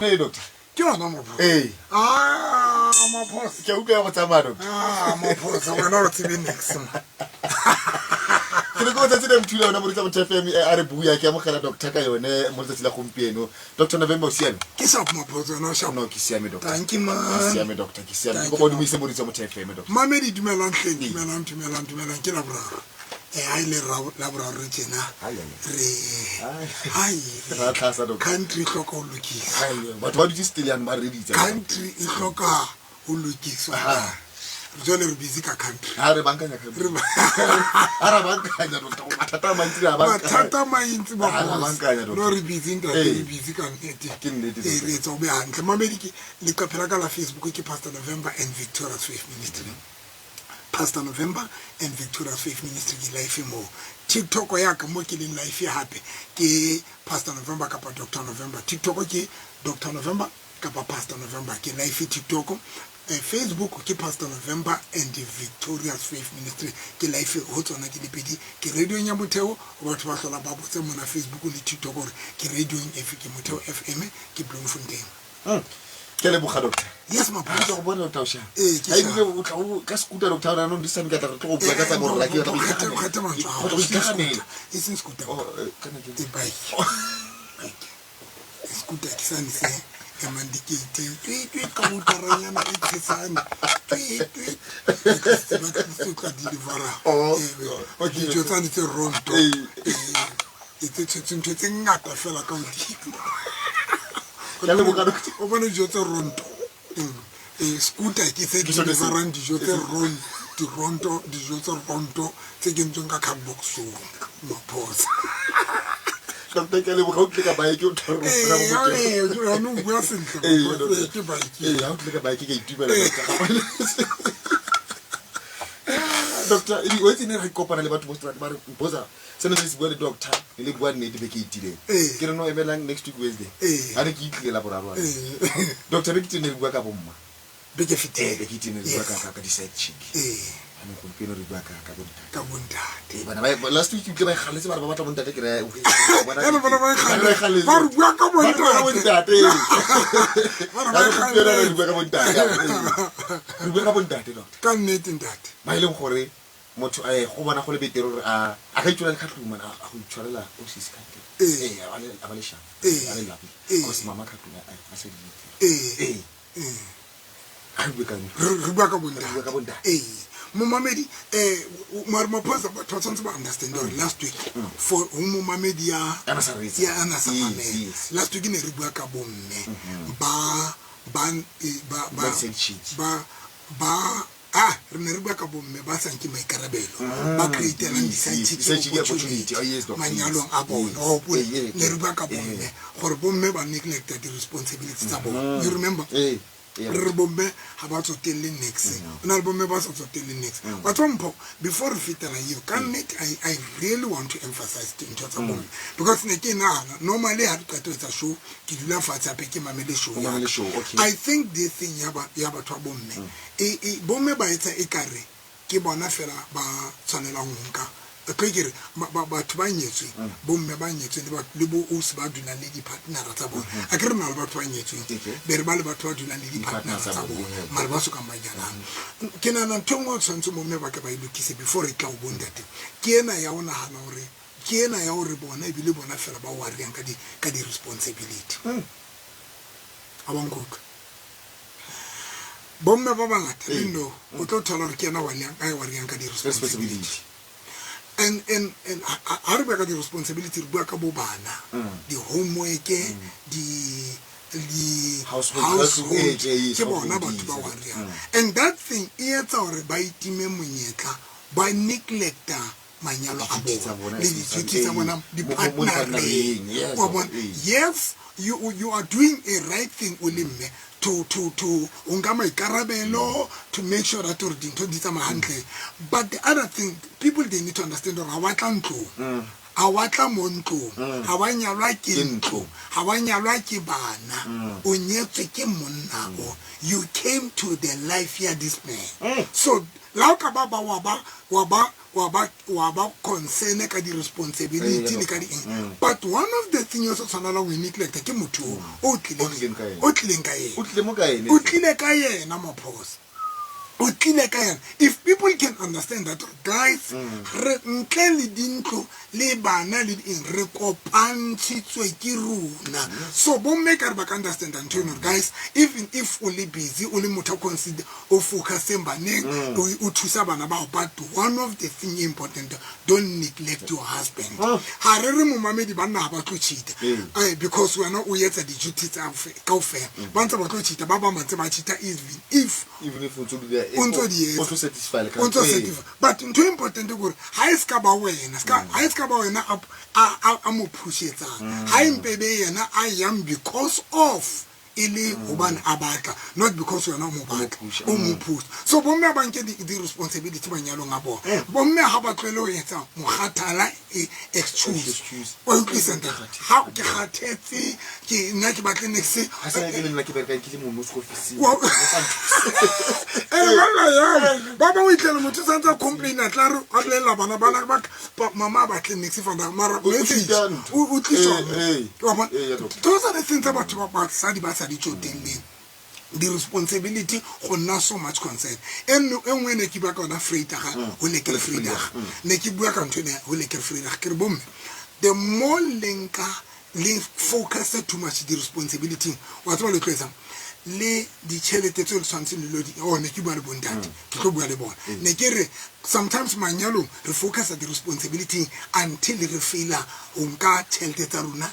Ee, doctor. Ke yona maphosa. Ee. Ah, maphosa. Ke a utlwa ya go tsamaya doctor. Ah, maphosa wena o tsebe nix ma. Ke ne ke botsatsi le mthula yona moritsa motho FM a re bua ke amogela doctor ka yone mo letsatsi la gompieno. Doctor November o siame? Ke sharp maphosa wena o sharp. No, ke siame doctor. Thank you man. Ke siame doctor, ke siame. Thank Ke you, kopa o man. dumeise moritsa motho FM doctor. Mamedi dumelang hleng, dumelang, dumelang, dumelang ke laboraro. Eh ha ile laboraro tjena. Ai, ai, Re Ai. ai Ra tlhasa doctor. country e hloka ho lokiswa. Ai, batho ba dutse still yana ba reditse. Country e hloka ho lokiswa. Ah. Jwale re busy ka country. Ha re bankanya country. Ha re bankanya doctor, mathata a mantsi re a bankanya. Mathata a mantsi Ha re bankanya doctor. No re busy ntate, Ee. re busy ka nnete. Ke nnete, Ee, doctor. re etsa ho be hantle. Mamedi ke leqephe la ka la Facebook ke Pastor November and Victorious Faith Ministry. Pastor November and Victorious Faith Ministry ke life moo. TikTok ya ka mo ke leng life hape ke Pastor November kapa Dr November. TikTok ke Dr November kapa Pastor November ke life TikTok. Facebook ke Pastor November and Victorious Faith Ministry ke life ho tsona di le pedi. Ke radiong ya Motheo ho batho ba hlola ba botse mona Facebook le TikTok hore ke radiong efe, ke Motheo FM ke Bloemfontein. Ke a leboga doctor. Yes maphosa. Ke go bona doctor o sharp. Ee, ke Ha ebile sharp. o tla o ka scooter doctor o nang di sane ka tla re tlo go bua ka tsa borra ke batla go Kgethe kgethe mantswe a hao. go itlhaganela. E seng scooter. Oh, kana ke E bike. Bike. Scooter ke sane se emang dikeiteng. Twi twi ka motoranyana e tshesane. Twi twi. Ba tlise tla delivera. Oh, Ee, okay. Dijo tsane tse ronto. Ee. Ee, tse tshetseng ntho tse ngata fela ka hodimo. Ke a leboga doctor. O bone dijo tse ronto. Scooter ke se Ke sone se. deliverang dijo tse ron dironto dijo tse ronto tse kentsweng ka cardboxong maphosa. Doctor ke a leboga o tlile ka bike o tla re Ee, go ya, ee, jaanong o bua sentle Ee, maphosa, doctor. ee, ke bike. Ee, ha o tlile ka bike ke a itumela doctor. Doctor, o itse ne re kopana le batho bo seterata ba re mpotsa seno se se bua le doctor le le bua nnete beke e itileng. Ee. Ke re no emelang next week Wednesday. Ee. Ha ne ke itlile la boraro. Ee. Doctor beke tene re bua ka bomma. Beke Ee, fetileng. beke tene re bua Yes. ka di-side chick. Ee. Anong gompieno re bua ka bontate. Ka bontate. Ee, bana ba last week utlwe ba ikgaletse ba re ba batla bontate ke re Ene bona ba ikgaletse. Ba re bua ka Ba re bua ka bontate. bontate. Ba re ba Ba re gompieno re ikgaletse. bua ka bontate. Re bua ka bontate doctor. Ka nnete ntate. Ba e leng gore motho a go bona go le betere gore a ka itshwara le kgatlhong man a go itshwarela o sisi ka teng. Ee. Ee, a ba le sharp. Ee. A le lovely. Ee. Because mama kgatlhong a sa di itse. Ee. Ee. Ee. Ga re bue ka eng? Re bua ka bontate. Re bua ka bontate. Ee. Momamedi mare maphosa batho ba tshwanetse ba understand gore last week for ho momamedi ya A na sa reetsa. ya a na sa Yes, mamela. yes. Last week ne re bua ka bomme ba ba ba ba Ba di-side chicks. ba ba ah re ne re bua ka bomme ba sa nke maikarabelo ba createlang yes, di-side yes, chick di-side chick opportunity opportunity. Oh, yes, doctor, manyalong yes. a bona. Yes. O hopola? Eh, eh, Ne re bua ka eh. bomme gore bomme ba neglecta di-responsibility tsa bona. You remember? Eh, eh. Re re bomme ha ba tsotelle nix. O na le bomme ba sa tsotelle nix. Batho ba mpho before re fetela eo ka nnete I really want to emphasize ntho tsa bomme because ne ke nahana normally ha re qeta ho etsa show ke dula fatshe hape ke mamele show O mamele ya ka. show, okay. I think this thing ya ba ya batho ba bomme e bomme ba etsa ekare ke bona fela ba tshwanelang ho nka tlo ke re batho ba nyetsweng bomme ba nyetsweng le bo ausi ba dulang le di-partnera tsa bona. A ke re na le batho ba nyetsweng Okay. be re ba le batho ba dulang le di-partnera Di-partner tsa tsa bona, bona yeah. mare ba sokang ba nyalang. Ke nahana ntho e nngwe o tshwanetse bomme ba ke ba e lokise before re tla ho bontate ke ena ya ho nahana hore ke ena ya hore bona ebile bona fela ba worryang ka di ka di-responsibility. Ha ba nkutlwe. Bomme ba bangata le no o tlo thola hore ke yena a worryang ka di-responsibility. Responsibility. And ha re bua ka di-responsibility re bua ka bo bana, di-homework, di Household, household eh, eh, yes, ke bona household batho ba duties, worryang. And that thing e etsa hore ba itime monyetla ba neglecta manyalo a Di-duty tsa bona bona le as di-duty tsa eh, bona mo di-partnereng. di-partnereng, yes, Wa bona? eh. Yes, you are doing a right thing o le mme to o nka maikarabelo to make sure that hore dintho di tsamaya hantle. But the other thing people they need to understand hore ha wa tla ntlong. Ha wa tla mo ntlong. Ha wa nyalwa ke Ke ntlo. ntlo. Ha wa nyalwa ke bana. O nyetswe ke monna o. You came to the life ya this man. So la o ka ba ba wa ba wa ba wa ba wa ba concern ka di-responsibility le ka di-eng Mm. but one of the thing o sa tshwanelang o e neglecta ke motho o o O tlileng ka ena. o tlileng ka ena o tlile mo ka ene o tlile ka yena maphosa o tlile ka yena if people can understand that guys re ntle le dintlo le bana le eng re kopantshitswe ke rona so bomme ka re ba ka understanda ntho eno guys even if o le busy o le motho a consider o focuseng baneng o thusa bana bao but one of the thing important don't neglect your husband ga re re momamedi banna ga ba tlo cheata Ee. Eh, because wena o etsa di-duty tsa kaofela ba ntse ba tlo cheata ba bang ba ntse ba cheata even if even if o ntse o di O ntse o di etsa. o ntse o satisfy le ka o ntse o Ee. certify but ntho e important ke gore ga e se ka ba wena ga e se ka ba wena a mo pushetsang ga e mpe be yena a yang because of e le gobane a batla not because wena o mo batla pusha. o mo pusha so bomme a banke di-responsibility manyalong a bona bomme ga ba tlwele go etsa mogathala e excuse Excuse. wa utlwisisa ntate ga ke kgathetse ke nna ke batle nex ha se ke le nna ke berekang ke le mono se ofising Wa- O sa nthuse. ee banna yang ba bangwe itlhele motho o santse a complain a tla re a bolelela bana bana ba mama a batle nix fana mara O message tlisa ntho. o tliswa Eh, eh. wa bona Eh, ya doctor. those are the things tsa batho ba basadi ba sa di tsotelleng di-responsibility go nna so much concern e nngwe ne ke bua ka yona freitaga go leker freedag ne ke bua ka ntho ene go leker freedag ke re bomme the more le nka le focus too much di-responsibility wa tseba le tlo etsang le ditšhelete tse le tshwanetseng le lo di oh ne ke bua le bontate ke tlo bua le bona ne ke re sometimes manyalong re focusa di-responsibility until re faila go nka tšhelete tsa rona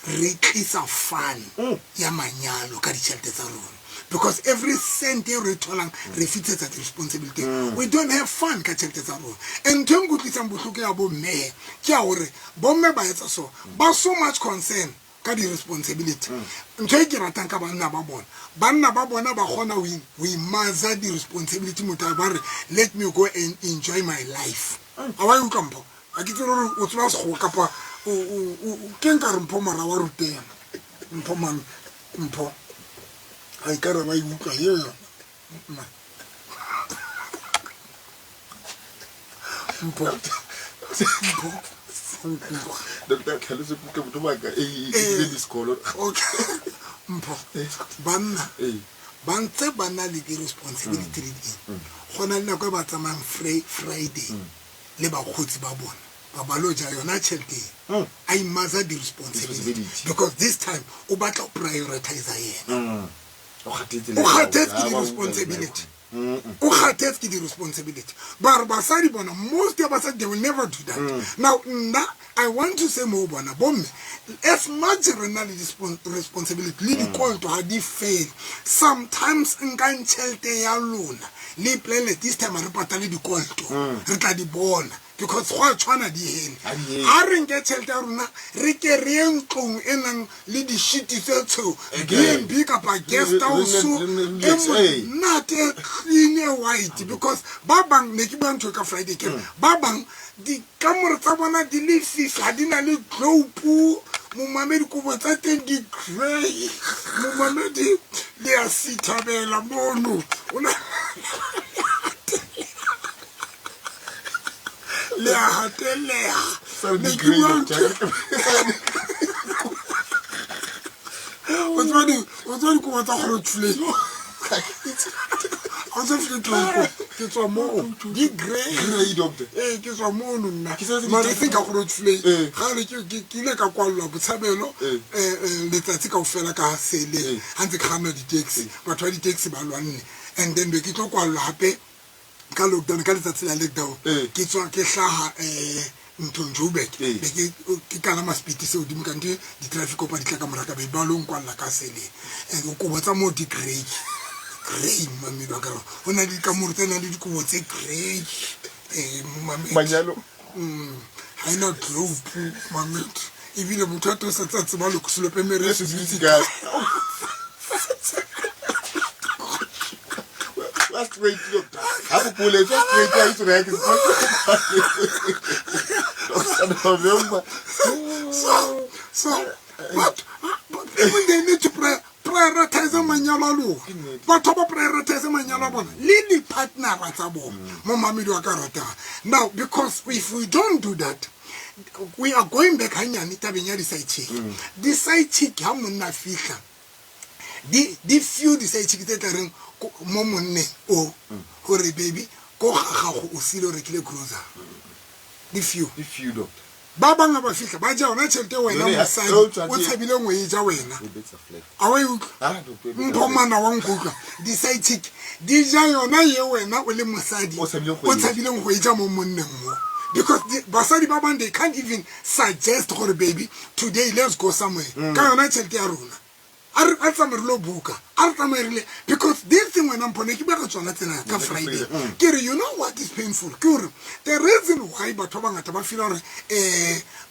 re tlisa fun ya manyalo ka ditšhelete tsa rona because every cent e re e tholang re fitsetsa di-responsibility we don't have fun ka tšhelete tsa rona and ntho e nkutlwisang bohloko ya bomme ke ya gore bomme ba etsa so ba so much concern ka di-responsibility ntho e ke ratang ka banna ba bona banna ba bona ba kgona ho imaza di-responsibility motho a ba re let me go and enjoy my life a wa e utlwa mpho a ke tsebe gore o tseba sekgowa kapa ke nka re mpho mara wa rutega mpho man mpho ga e ka re ba e utlwa eo yona Ma. mpho mpho nkutlwa Doctor tlhaloso ke utlwe motho wa ka e e Eh. le disekolo okay mpho banna Ee. ba ntse ba na le di-responsibility le eng go na le nako e ba tsamayang friday le bakgotsi ba bona ba ba lo ja yona tšhelete e a imaza di-responsibility Responsibility. because this time o batla go prioritize yena o kgathetse le o kgathetse ke Ha ba utlwa le di-responsibility o kgathetse ke di-responsibility ba re basadi bona most ya basadi they will never do that now nna i want to say mo ho bona bomme as much re na le responsibility le dikoloto ga di fele sometimes nkang tšhelete ya lona le ipolele this time ha re patale dikoloto re tla di bona because go a tshwana di hele Ha di hele. a re nke tšhelete ya rona re ke re ye ntlong e nang le dishiti tse tshweu Again. bnb kapa guest house Re- e re- ee. monate clean e white because ba bang ne ke bua ntho e ka friday ke re ba bang dikamore tsa bona di le fifi ga di na le globe momamedi kobo tsa teng di grey momamedi le a sithabela mono O na- le a hateleha Sorry, Ne di ke grey, bua doctor. ntho- o tseba o tseba dikobo tsa Grootvlei ga o se fitlhe tronko ke tswa moo di grey Grey, doctor. ee ke tswa mono nna Ke setse mare e seng ka Grootvlei Ee. gale ke ile ka kwallwa botshabelo Ee. letsatsi kao fela ka sele Ee. ga ntse ke kganna di-taxi batho ba di-taxi ba lwanne and then be ke tlo kwallwa gape ka lockdown ka letsatsi la lockdown Ee. ke tswa ke hlaha nthong Joburg Ee. be ke kalama speed se godimo kante di-traffic opa di tla ka moraka be ba lo nkwalla ka seleng and kobo tsa moo di grey grey mamedi wa ka go na le dikamore tse nang le dikobo tse grey um Manyalo. ga ena globe mamedi ebile motho a to sa tsa tseba lokoselopemere Se se kae? Wa straight doctor. Ha bo pole tswa straight wa itse re ke Doctor November. So but people they need to prioritize manyalo a lona. Batho ba prioritize manyalo a bona le di-partnera tsa bona. Momamedi wa ka ratang. Now because if we don't do that, we are going back hanyane tabeng ya di-side chick. Di-side chick ha monna fihla, di di few di-side chick tse tla reng mo monneng o gore baby ko ga gago o sile o rekile grocery. Di few. Di few, doctor. Ba bang ha ba fihla ba ja yona tjhelete wena mosadi o tshabileng o e ja wena. A wa e utlwa? Mpho mana wa nkutlwa. Di-side chick di ja yona ye wena o le mosadi o tshabileng go e ja mo monneng mo. Because basadi ba bang they can't even suggest gore baby today let's go somewhere ka yona tjhelete ya rona. A re a tsamaye re lo buka, a re tsamaye re le because this thing wena Mpho ne ke bua ka tsona tsena ka Friday. Ke re you know what is painful ke gore the reason why batho ba bangata ba feela gore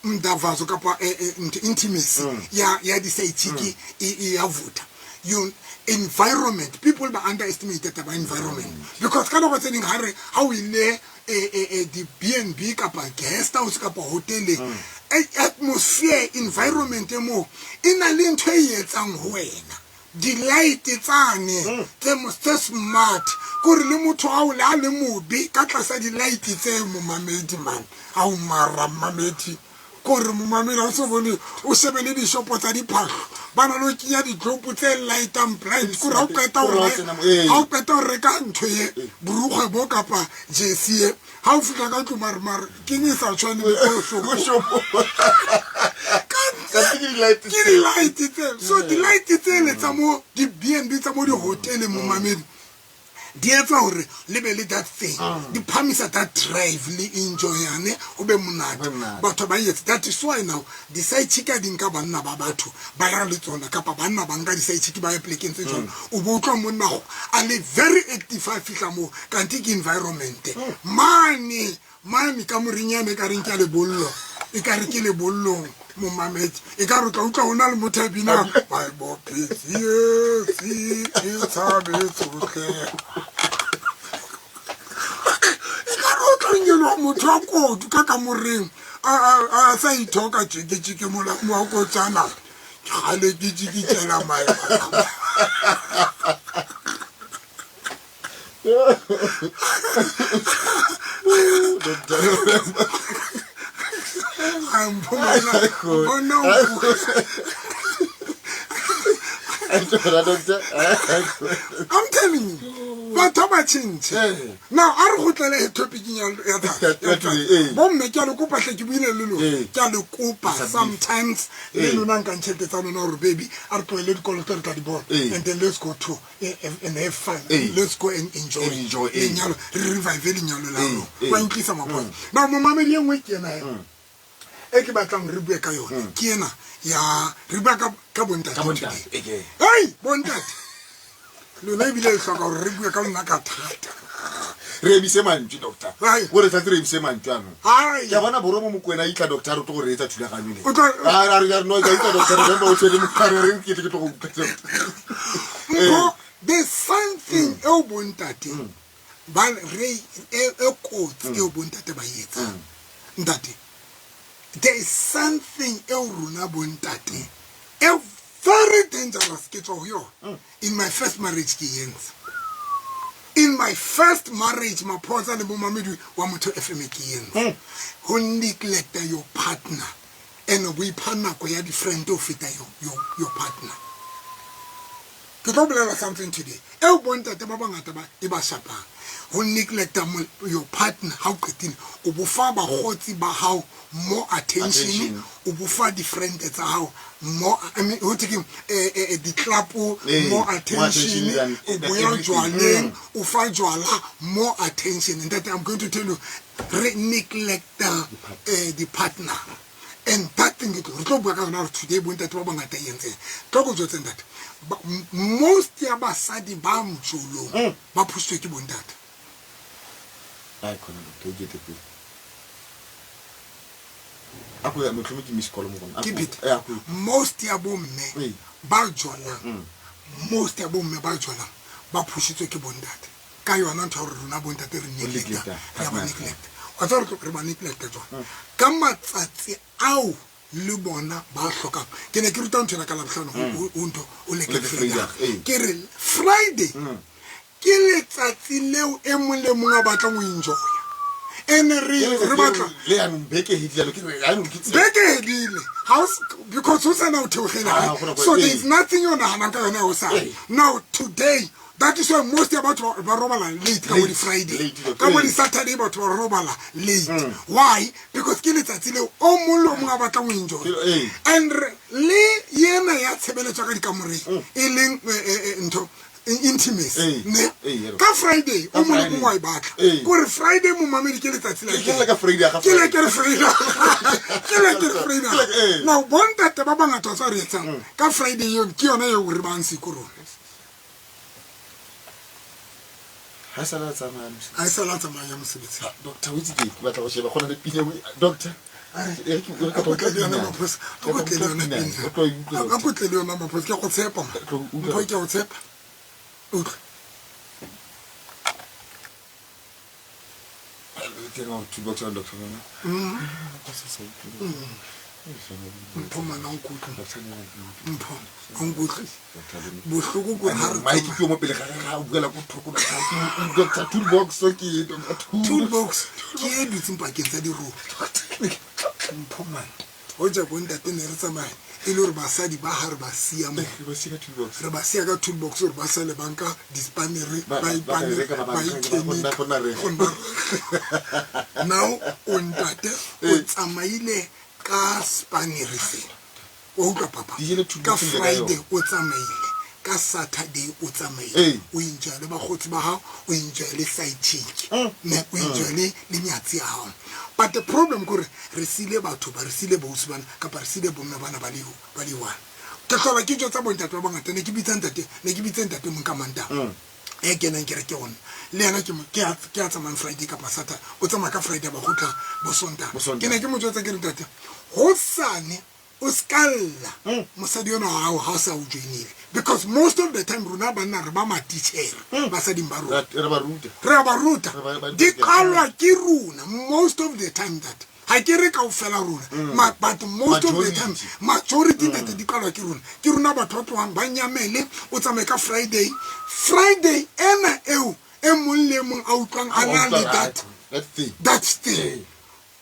um mdavazo kapa ntho intimacy ya ya di-side chick e e ya vutha. You environment people ba underestimate taba environment because ka nako tse ding ha re ha o ile di-B&B kapa guest house kapa hoteleng atmosphere environment e moo e na le ntho e etsang ho wena di-light tsane tse tse smart kore le motho ao le a le mobe ka tlasa di-light tse momamedi man ao mara mmamedi kore momamedi ha o so bone o shebe le dishopo tsa diphahlo ba na le ho kenya ditlopo tse lightang blind kore ha o qeta ha o qeta ho reka ntho e borukgwe bo kapa jersey e ha o fihla ka tlong mare mare keng e sa tshwane le ko shopo ke di-light tse so di-light tsele tsa mo di-B&B tsa mo di-hoteleng momamedi di etsa hore le be le that thing di phamisa that drive le enjoyane ho be monate batho ba etse that is why now di-side chick a di nka banna ba batho ba ya le tsona kapa banna ba nka di-side chick ba ya plekeng tse jwalo o bo utlwa monna a le very active a fihla moo kante ke environment mane Mane kamoreng yane e ka reng ke ya lebollo, e ka re ke lebollong momamedi, e ka re o tla utlwa ho na le motho a binang Bible e tshabe tsohle. E ka re o tla ngelwa motho wa kodu ka kamoreng a sa ithoka tjeke-tjeke molamu wa kotsana. Ke kgale ke tjikitjela maeba. I'm telling you batho ba change now a re gotlele he topicing ya bomme ke a le kopa hle ke buile le lona ke a le kopa sometimes le lona nkang tšhelete tsa lona gore baby a re tlohele dikoloto re tla di bona and then let's go to and have fun let's go and enjoy lenyalo re revive lenyalo la rona wa utlwisa maphoso mm. now momamedi e nngwe ke ena mm. e ke batlang re bue ka yone mm. ke ena ya re bua ka bontate ei bontate lona ebile le hloka gore re bue ka lona ka thata re emise mantšu doctor o re tlatse re emise mantšu anong ke a bona boro mo mokwena itla doctor re tlo go reetsa thulaganyo le a re no ka itla doctor remember o tshwere mogare re ke tle ke tlo go utlwa Mpho there's something eo bontate ba re e e kotsi eo bontate ba e etsang ntate there is something eo rona bontate e very dangerous ke tswa ho yona In my first marriage ke e entse. In my first marriage Maphosa le momamedi wa Motho FM ke e entse. Ho neglecta your partner and o ipha nako ya di-friend ho feta your, your, your partner. Ke tlo bolela something today eo bontate ba bangata ba e ba shapang. Ho neglecta your partner ha o qetile o bo fa bakgotsi ba hao more attention o bo fa di-friend tsa hao more I mean ho thwe keng di-club more attention o boya jwaleng o fa jwala more attention ntate I'm going to tell you re neglecta di-partner and that thing re tlo bua ka yona gore today bontate ba bangata e entseng tlo ko jwetse ntate most ya basadi ba mjolong ba phusitswe ke bontate. Ai khona doctor o kete pele. A ko ya motlhomo ke miss call mo gona. Keep it. Eh, a ko. Most ya bomme ba jolang. Most ya bomme ba jolang ba phushitswe ke bontate. Ka yona ntho ya gore rona bontate re neglecta, re ba neglect. Wa tseba re ba neglecta jwang? Ka matsatsi ao Le bona ba hlokang. Ke ne ke ruta ntho ena ka Labohlano ho ntho o leke Vrydag. Ke re Friday ke letsatsi leo e mong le mong a batlang ho enjoya. Ene re re batla le yanong beke e hedile ke re yanong ke beke e hedile ha because ho sana o theogela so there is nothing o nahanang ka yona ho sa now today. That is why most ya batho ba robala late ka bo di-Friday, ka bo di-Saturday batho ba robala late. Why? Because ke letsatsi leo o mong le o mong a batlang ho enjoy. And le yena ya tshebeletso ka dikamoreng e leng ntho intimacy ne ka Friday o mong le mong wa e batla. Kore Friday momamedi ke letsatsi la ke le Friday ke le ke Friday ke le ke Friday. Now bontate ba bangata tsa re etsang ka Friday eo ke yona eo re bang siko rona. Ha e sala a tsamaya mosebetsi. Ha e sala a tsamaya mosebetsi. Doctor o itse ke ke batla go sheba go na le pina e doctor. A ko tle le yona maphosa. A ko tle le yona pina. A ko tle le yona maphosa ke a go tshepa ma. Mpho ke a go tshepa. Utlwa. Mpho mana o nkutlwe. Mpho o nkutlwe. Bohloko ko ha re Mike ke mo pele ga ga o buela ko thoko Dr. Toolbox ke Dr. Toolbox ke e dutseng pakeng tsa dirope. Mpho man. Hoja bo ntate ne re tsamaya e le gore basadi ba ha re ba siya mo. Re ba siya ka toolbox gore ba sale ba nka dispanere ba ipane ba ikemika. Now o ntate o tsamaile ka spanere se. Wa utlwa papa? Ka Friday o tsamaile, ka Saturday o tsamaile. O enjoy le bakgotsi ba hao, o enjoy le side chick, ne o enjoy le le nyatsi ya hao. But the problem ke hore re siile batho ba, re siile boausi bana kapa re siile bomme bana ba le ba le one. Ke hlola ke jwetsa bontate ba bangata, ne ke bitsa ntate, ne ke bitse ntate mong ka Mantaha. E kenang kereke gona le yena ke ke a ke a tsamayang Friday kapa Saturday, o tsamaya ka Friday a ba kgutla bo Sontaha. Ke ne ke mo jwetsa ke re ntate hosane o ska lla mosadi enwa wa hao ha o sa o joinile, because most of the time rona banna re ba matitjhere basading ba rona, Re ba ruta. Re a ba ruta, Re ba- ba di qalwa ke rona most of the time that ha ke re kaofela rona, but most of the time majority ntate di qalwa ke rona, ke rona batho ba tlohang ba nyamele. O tsamaye ka Friday, Friday ena eo e mong le e mong a utlwang a na le that That thing. That thing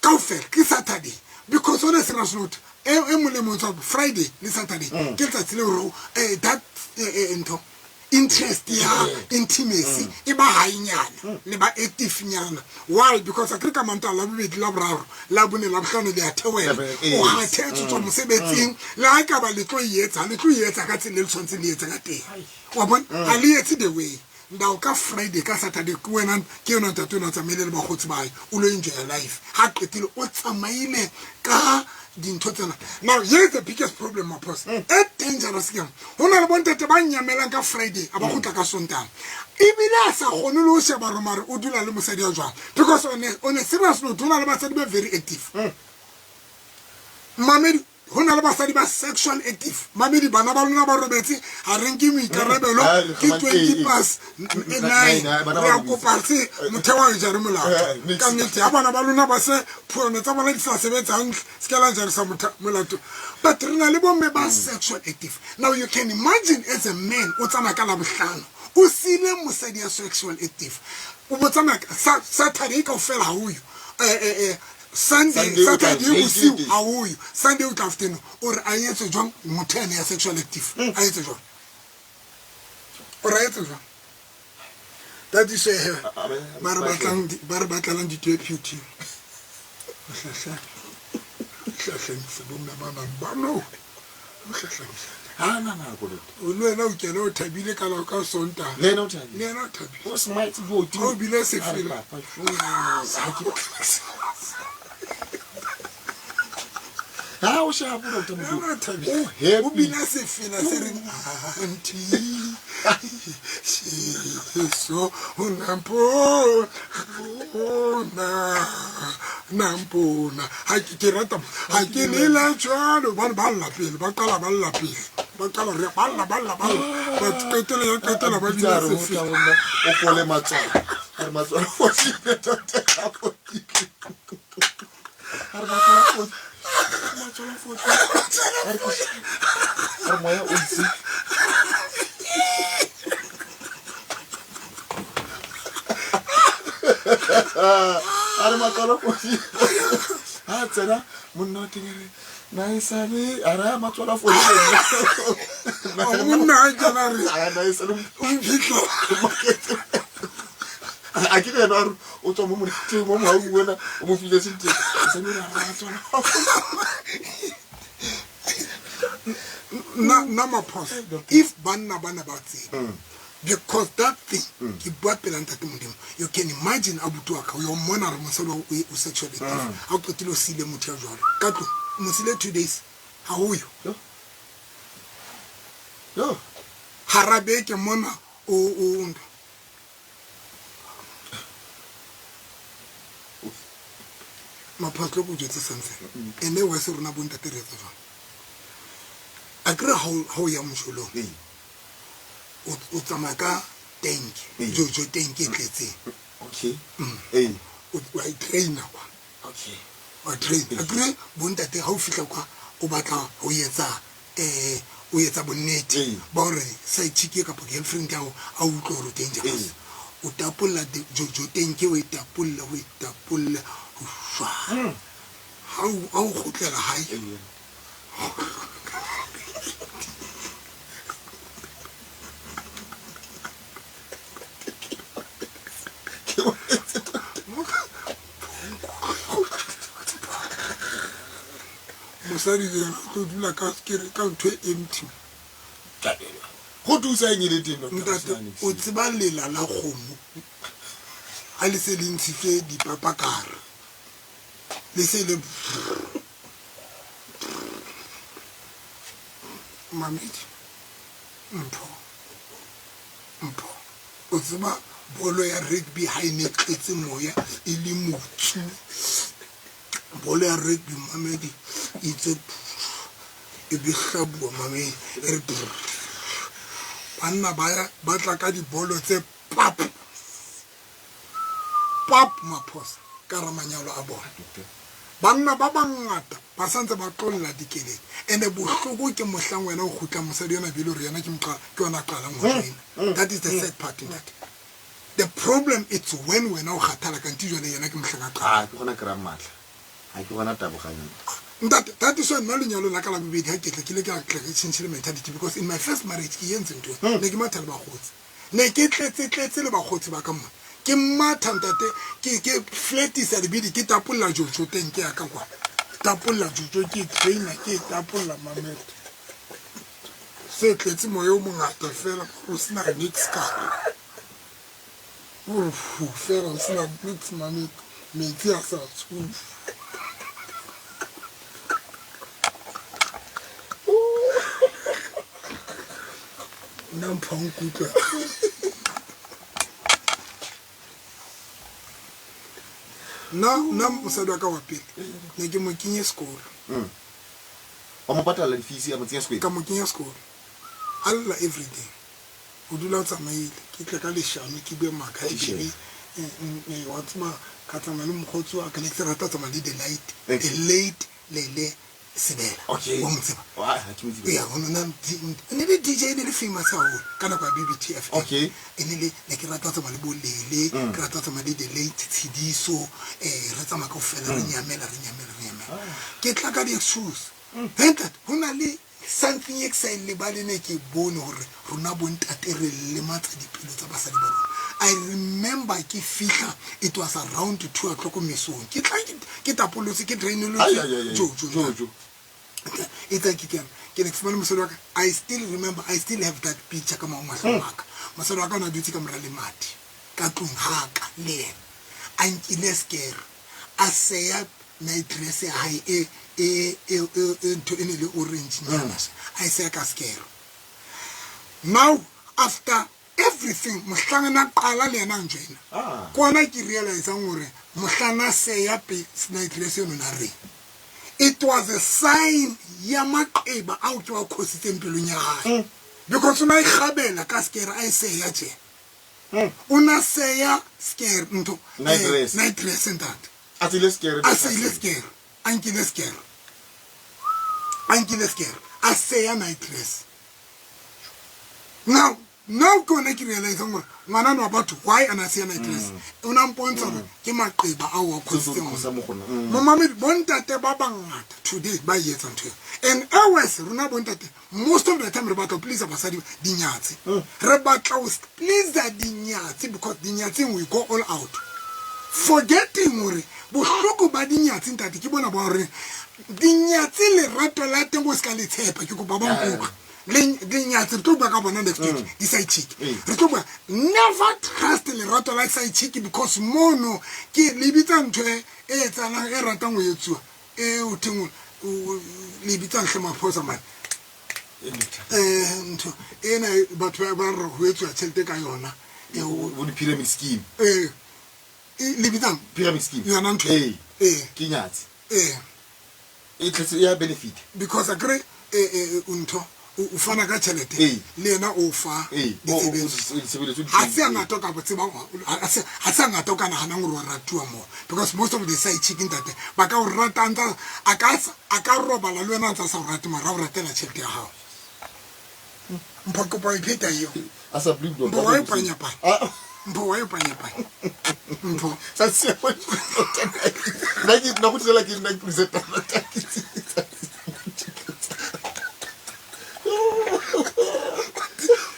kaofela ke Saturday, because on a serious note e e mong le mong tswa Friday le Saturday ke letsatsi leo re that ntho interest ya intimacy e ba high-nyana le ba active nyana. Why? Because akere ka Mantaha, Labobedi, Laboraro, Labone, Labohlano le a theohela, o kgathetse, o tswa mosebetsing, le ha e ka ba le tlo e etsa, ha le tlo e etsa ka tsela e le tshwanetseng le etse ka teng, wa bona, ha le etse the way. Now ka Friday, ka Saturday ke wena, ke yona ntate o ne a tsamaile le bakgotsi ba hae, o lo enjoya life. Ha qetile o tsamaile ka dintho tsena. Now here is the biggest problem, Maphosa, e dangerous ke ho na le bontate ba nyamelang ka Friday a ba kgutla ka Sontaha, ebile a sa kgone le ho sheba gore mare o dula le mosadi ya jwang, because on a serious note ho na le basadi ba very active. Mamedi, ho na le basadi ba sexual active. Mamedi, bana ba lona ba robetse, ha re nke moikarabelo, ke 20 past 9, re a kopa se motheo wa jare molato ka nnete. Ha bana ba lona ba se phono tsa bona di sa sebetsa hantle, se ke la jarisa molato, but re na le bomme ba sexual active. Now you can imagine as a man o tsamaya ka Labohlano, o siile mosadi ya sexual active, o bo tsamaya Saturday kaofela ha o yo, Sunday, Saturday bosiu ha o yo, Sunday o tla afternoon. O re a etse jwang motho ene ya sexual active? A etse jwang? O re a etse jwang? That is why ba re batlang, ba re batlelang di-deputy hlahlamisa bomme ba bang ba no o hlahlamisa. Ha na nako doctor. O le wena o kena o thabile ka la ka Sontaha. Le yena o thabile. Le yena o thabile. O smart bo ti. O bile sefela. Ha o shapo doctor Modimo. O thabile. O happy. O bina sefela se reng auntie. So o nampo na nampona ha ke rata ha ke lela jwalo bane ba lla pele, ba qala ba lla pele, ba qala re ba lla ba lla ba lla, ba qetela ya qetela ba bina sefela. O fole matswalo, a re matswalo a fodile, doctor, a fodile. A re matswalo a fodile. matswala fodi a re moya o itse a re matswala fodi a tsena monna wa teng re na e sale a re a matswala fodi monna a tsena re a na e sale o mphitlha a ke ena a re o tswa mo monateng mo mogaung ona o mo file senteng sane re a re matswala nna maphoso if banna ba ne ba tseba because that thing ke bua pela ntate modimo you can imagine abuti wa ka o yo mmona re mosadi wa o sexual active ga o qetile o siile motho ya jwalo ka tlong o mo siile 2 days ga o yo. Yo. Hara beke mona o ntho maphatlo ko jwetse something ene wese rona bontate re etsa jwang a kere ha o ya mojolong o tsamaya ka tank jojo tank e tletseng. Okay ee. Wa e traina kwa. Okay. Wa train a kere bontate ha o fihla kwa o batla ho etsa o etsa bonnete ba hore side chick kapa girlfriend ya hao a utlwe hore o dangerous. O tapolla jojo tank o e tapolla o e tapolla shwa ha o kgutlela hae. Mosadi le yena o tlo dula ka sekere ka ntho e empty. Go thusa eng e le teng, Dr. Ntate Mosiane? O tseba lela la kgomo ha le se le ntshitswe dipapakara le se le mamedi mpho mpho o tseba bolo ya rugby ha e ne tletse moya e le motsu bolo ya rugby mamedi itse e be hlabuwa mamedi e re banna ba ba tla ka dibolo tse pap pap maphosa ka ra manyalo a bona banna ba bangata ba santse ba tlolla dikeledi ene bohloko ke mohlang wena o kgutlang mosadi yona bile hore yena ke moqa ke yona a qalang ho joina. That is the sad part, ntate. The problem, it's when wena o kgathala kante jwale yena ke mohlang a qala. A ke gona kry-a maatla ga ke gona taboganyo. Ntate, that is why nna lenyalo la ka la bobedi ha ke tla ke ile ka tla ke tšhentšhile mentality, because in my first marriage ke entse ntho e ne ke matha le bakgotsi ne ke tletse tletse le bakgotsi ba ka mona ke matha ntate ke flatisa lebidi ke tapolla jojo teng ke ya ka kwa tapolla jojo ke traina ke tapolla mamete se tletse moya o mongata fela o sena nix ka ore fu fela o sena nix mamete metsi a sa tswe. Nna mpho nkutlwa nna mosadi wa ka wa pele ne ke mo kenye sekolo. Wa mo patala di-fees ya mo tsenya sekolo? Ka mo kenya sekolo a lla everyday o dula o tsamaile ke tle ka leshano ke bue maaka. Titjhere. Baby, wa tseba ka tsamaya le mokgotsi wa ka ne ke se rata tsamaya le the light the late Lele Sebela. Wa mo tseba? Ha ke mo tsebe. Ya ho na ne le DJ ne le famous haholo ka nako ya BBTF. E ne le ne ke rata tsamaya le bo Lele ke rata tsamaya le the late Tshidiso re tsamaya kaofela re nyamela re nyamela re nyamela ke tla ka di-excuse he ntate ho na le something e ke sa e lebale ne ke bone hore rona bontate re lematsa dipelo tsa basadi ba rona. I remember ke fihla it was around 2 o'clock mesong ke tla ke tapolotse ke Ai, drainolotse ai, ai, ai. Jojo. Jojo. E tsa ke kena ke ne ke fumane mosadi wa ka. I still remember, I still have that picture ka mahlong a ka. Mosadi wa ka o ne a dutse ka mora lemati ka tlong haka le yena a nkile sekere a seya night dress ya hae e ntho e ne le orange nyana a e seya ka sekere. Now after everything mohlangana a qala le yena a njoina kona ke realisang hore mohlana seya pe night dress eno na reng it was a sign ya maqeba ao ke wa khositseng pelong ya hae because o na ikgabela ka sekere a e seya tje o na seya sekere ntho. Night dress. Night dress ntate. A tsile sekere. A seile sekere a nkile sekere. A nkile sekere a seya night dress. Now now ke yone ke realizang gore ngwanana wa batho why a ne a seya night dress. O ne a mpontsha gore ke maqeba ao a Setse o cause-itseng khosa mo go nna. Momamedi, bontate ba bangata today ba e etsa ntho eo. And always rona bontate most of the time re batla ho please basadi dinyatsi. Re batla ho please dinyatsi because dinyatsing we go all out. Forgetting hore bohloko ba dinyatsi ntate ke bona ba hore dinyatsi lerato la teng o se ka le tshepa, ke kopa ba nkutlwe. Dinyatsi re tlo bua ka bona next week, di side chick. Re tlo bua never trust lerato la side chick because mono ke le bitsa ntho e etsahalang e ratang ho etsuwa e o theng le bitsang hle maphosa mane. Ntho ena batho ba re ho etsuwa tjhelete ka yona. Bo di-pyramid scheme. Le bitsang? Pyramid scheme. Yona ntho. Ke nyatsi. E tletse ya benefit. Because akere ntho o fana ka tjhelete le yena o fa ditshebeletso. Ha se hangata o ka tsebang, ha se hangata o ka nahanang hore wa ratuwa moo. Because most of the side chick ntate ba ka o rata a ntsa a ka a ka robala le wena a ntsa sa o rate mara o ratela tjhelete ya hao. Mpho kopa o e pheta eo. A sa believe Mpho wa e panyapanya. Mpho wa e panyapanya. Mpho. Sa se mo. Nna ke nna go tsela ke nna ke presenter.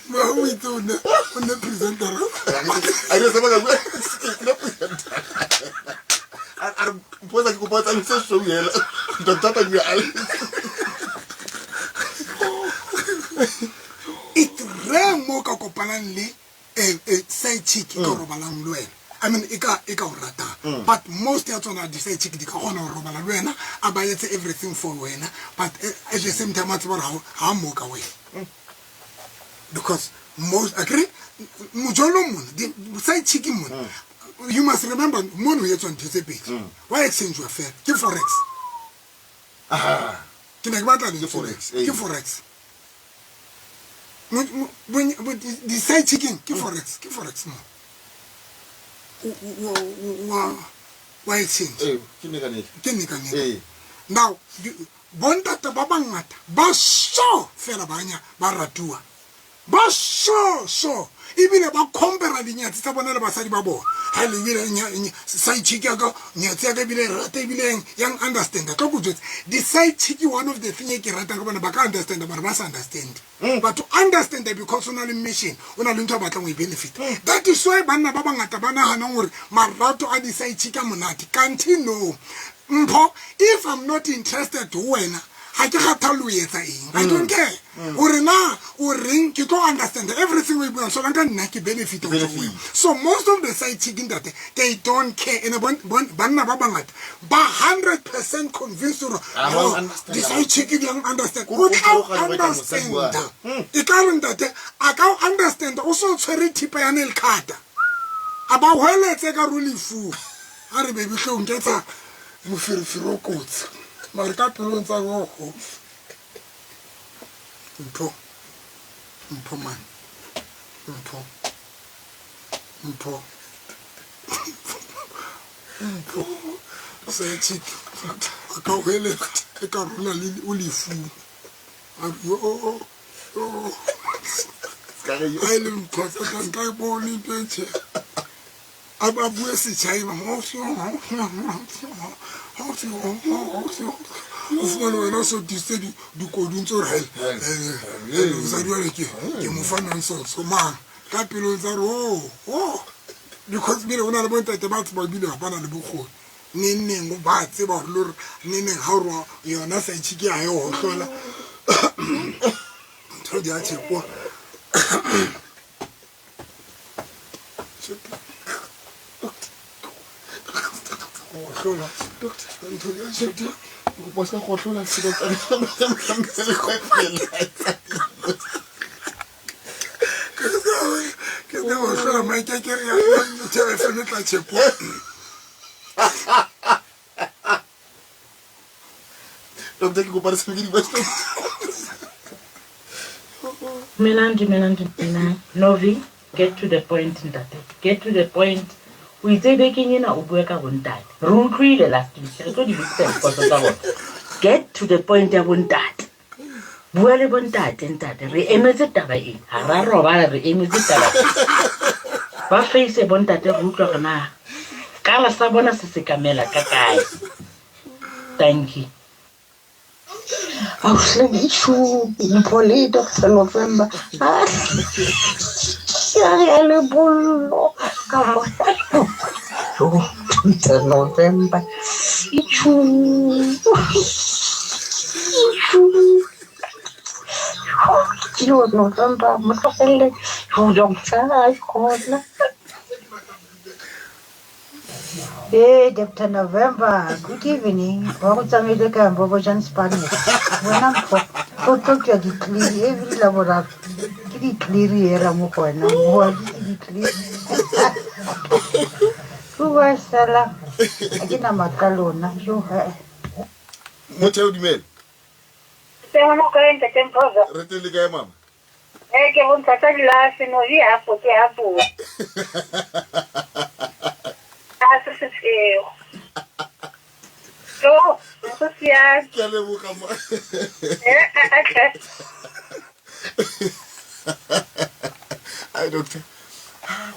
Ma o itse o ne o ne presenter. A re se ba ka ke nna presenter. A re mpho ke kopa tsa se show yela. Doctor ta bua. It rare mo ka kopanang le side chick e ka robalang le wena. I mean e ka e ka o ratang. But most ya tsona di side chick di ka kgona ho robala le wena, a ba etse everything for wena, but at the same time a tseba hore ha mo ka wena. Because most akere mojolo mona di side chick mona. You must remember mono ho etswa ntho tse pedi. Wa exchange fela ke forex. Ke ne ke batla Ke forex, Ke forex. Di side chicken ke forex, ke forex mo. Wa exchange. Ke neka. Ke neka. Now bontate ba bangata ba so fela banya ba ratuwa. Ba so so ebile ba compare dinyatsi tsa bona le basadi ba bona. Ha le ebile side chick ya ka nyatsi ya ka ebile rata ebile yang understand. Tlo go jwetsa di side chick one of the thing e ke ratang ka bona ba ka understand mara ba sa understand. But to understand because o na le mission, o na le ntho a batlang ho e benefit. That is why banna ba bangata ba nahanang hore marato a di side chick a monate. Kanti no. Mpho, if I'm not interested ho wena, ha ke kgathalle o etsa eng. I don't care. Hore na o reng ke tlo understand everything we buang so ka nna ke benefit ho tswa ho wena. So most of the side chick ntate they don't care. And banna ba bangata ba 100% convinced hore di side chick di yang understand. O tla understand. E ka re ntate a ka o understand o so tshwere thipa ya nail cutter. A ba hweletse ka ro lefu. A re baby hlo nketsa moferefere o kotsi. Mare ka pelong tsa gogo. Mpho. Mpho man. Mpho. Mpho. Mpho. Side chick. A ka hweletsa e ka rona le o lefu. A re yo. Ha e le mpho tsa tla nka bone ntho e tjhe. A ba bue setjhaena. O fumane wena o so disitse dikodung tse hore mosadi wa ke ke mo fa nonsense mang ka pelong tsa re oh because bile o na le bontate ba tseba ebile ba na le bokgoni neng neng ba tseba hore le hore neng neng ha o re yona side chick ya e hohlola ntho di a tjhekwa. Ntho di a tjhekwa. Kopa se ka gohlola se ka Ke ne hohlola maikekere ya TFM e tla tjhekwa. Doctor ke kopa re tshameke di-voice. Dumelang, dumelang, dumelang. Novi, get to the point ntate. Get to the point. O itse bekeng ena o bue ka bontate. Re utlwile last week. Re tlo di lokisa diphoso tsa bona. Get to the point ya bontate. Bua le bontate ntate, re emetse taba e. Ha ra robala re emetse taba e. Ba face bontate re utlwa gore na kala sa bona se sekamela ka kae. Thank you. Auhleng Mpho le Doctor November. Ya ya lebollo ka mo. Doctor November. Itjhu. Itjhu. Yo November mo tlogelle. Yo doctor a khona. Hey, Dr. November, good evening. Wa go tsamaile ka Mbobo Jan Spanish. Wena mpho, go tlo tswa di-clear every Laboraro. Ke di-clear era mo go wena. Boa ke di-clear. Bua sala. A ke na matla lona. Jo, eh. Motho o dumela. Teng mo kae ntate Mphoza? Re teng le kae mama? Eh ke go ntsha tsa dilase no di hapo ke hapo. A se se tshego. So, go siame. Ke a leboga ma. Eh a a tle. Ai doctor.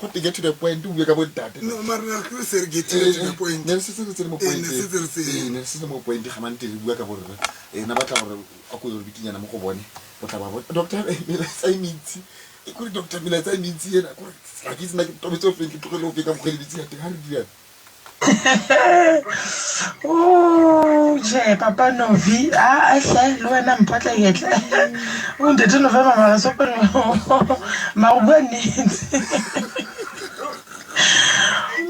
Go te get to the point o bue ka bontate. No, mara ne re se re get to the point. Ne re setse re tsene mo Eh, point. ne setse re tsene. Eh, ne re setse mo point ga mante re bua ka borre. Eh, na batla gore a ko re bikinyana mo go bone. O tla ba bona. Doctor, eh, melaetsa e mentsi. E kore doctor melaetsa e mentsi ena kore ga ke itse na ke tobetse o feng ke tlogele o feng ka mokgwa e metsi ya teng ha re dirang. Oh, tjhe papa Novi a hle le wena mpho tla ketle o ntate November mara sopelo mara o bua nnete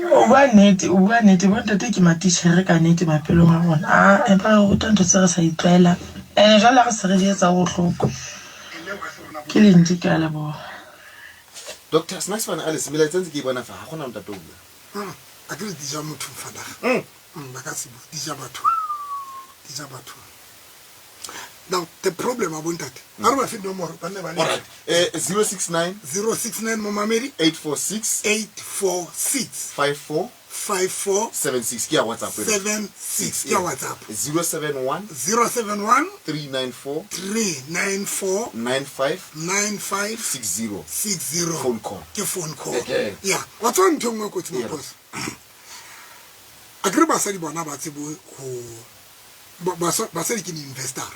o bua nnete o bua nnete bontate ke matitjhere ka nnete maphelong a rona a empa re ruta ntho tse re sa itlwaelang ene jwale ha re se re di etsa ho bohloko ke lentswe ke a leboha. Doctor Snacks van Alice melaetsa ntse ke e bona fa ga gona ntate o bua. A ke re di ja motho fanaga. Ba ka se bue di ja batho. Di ja batho. Now the problem a bontate. A re ba fe nomoro ba nne ba le. Alright. Eh 069 069 momamedi 846 846 54 54 76 ke ya WhatsApp ena. 76 ke ya WhatsApp. 071 071 394 394 95 95 60 60 Phone call. Ke phone call. Okay. Yeah. Wa tseba ntho e nngwe e kotsi Yeah. maphoso. A kere basadi bona ba tsebe ho basadi ke di-investor.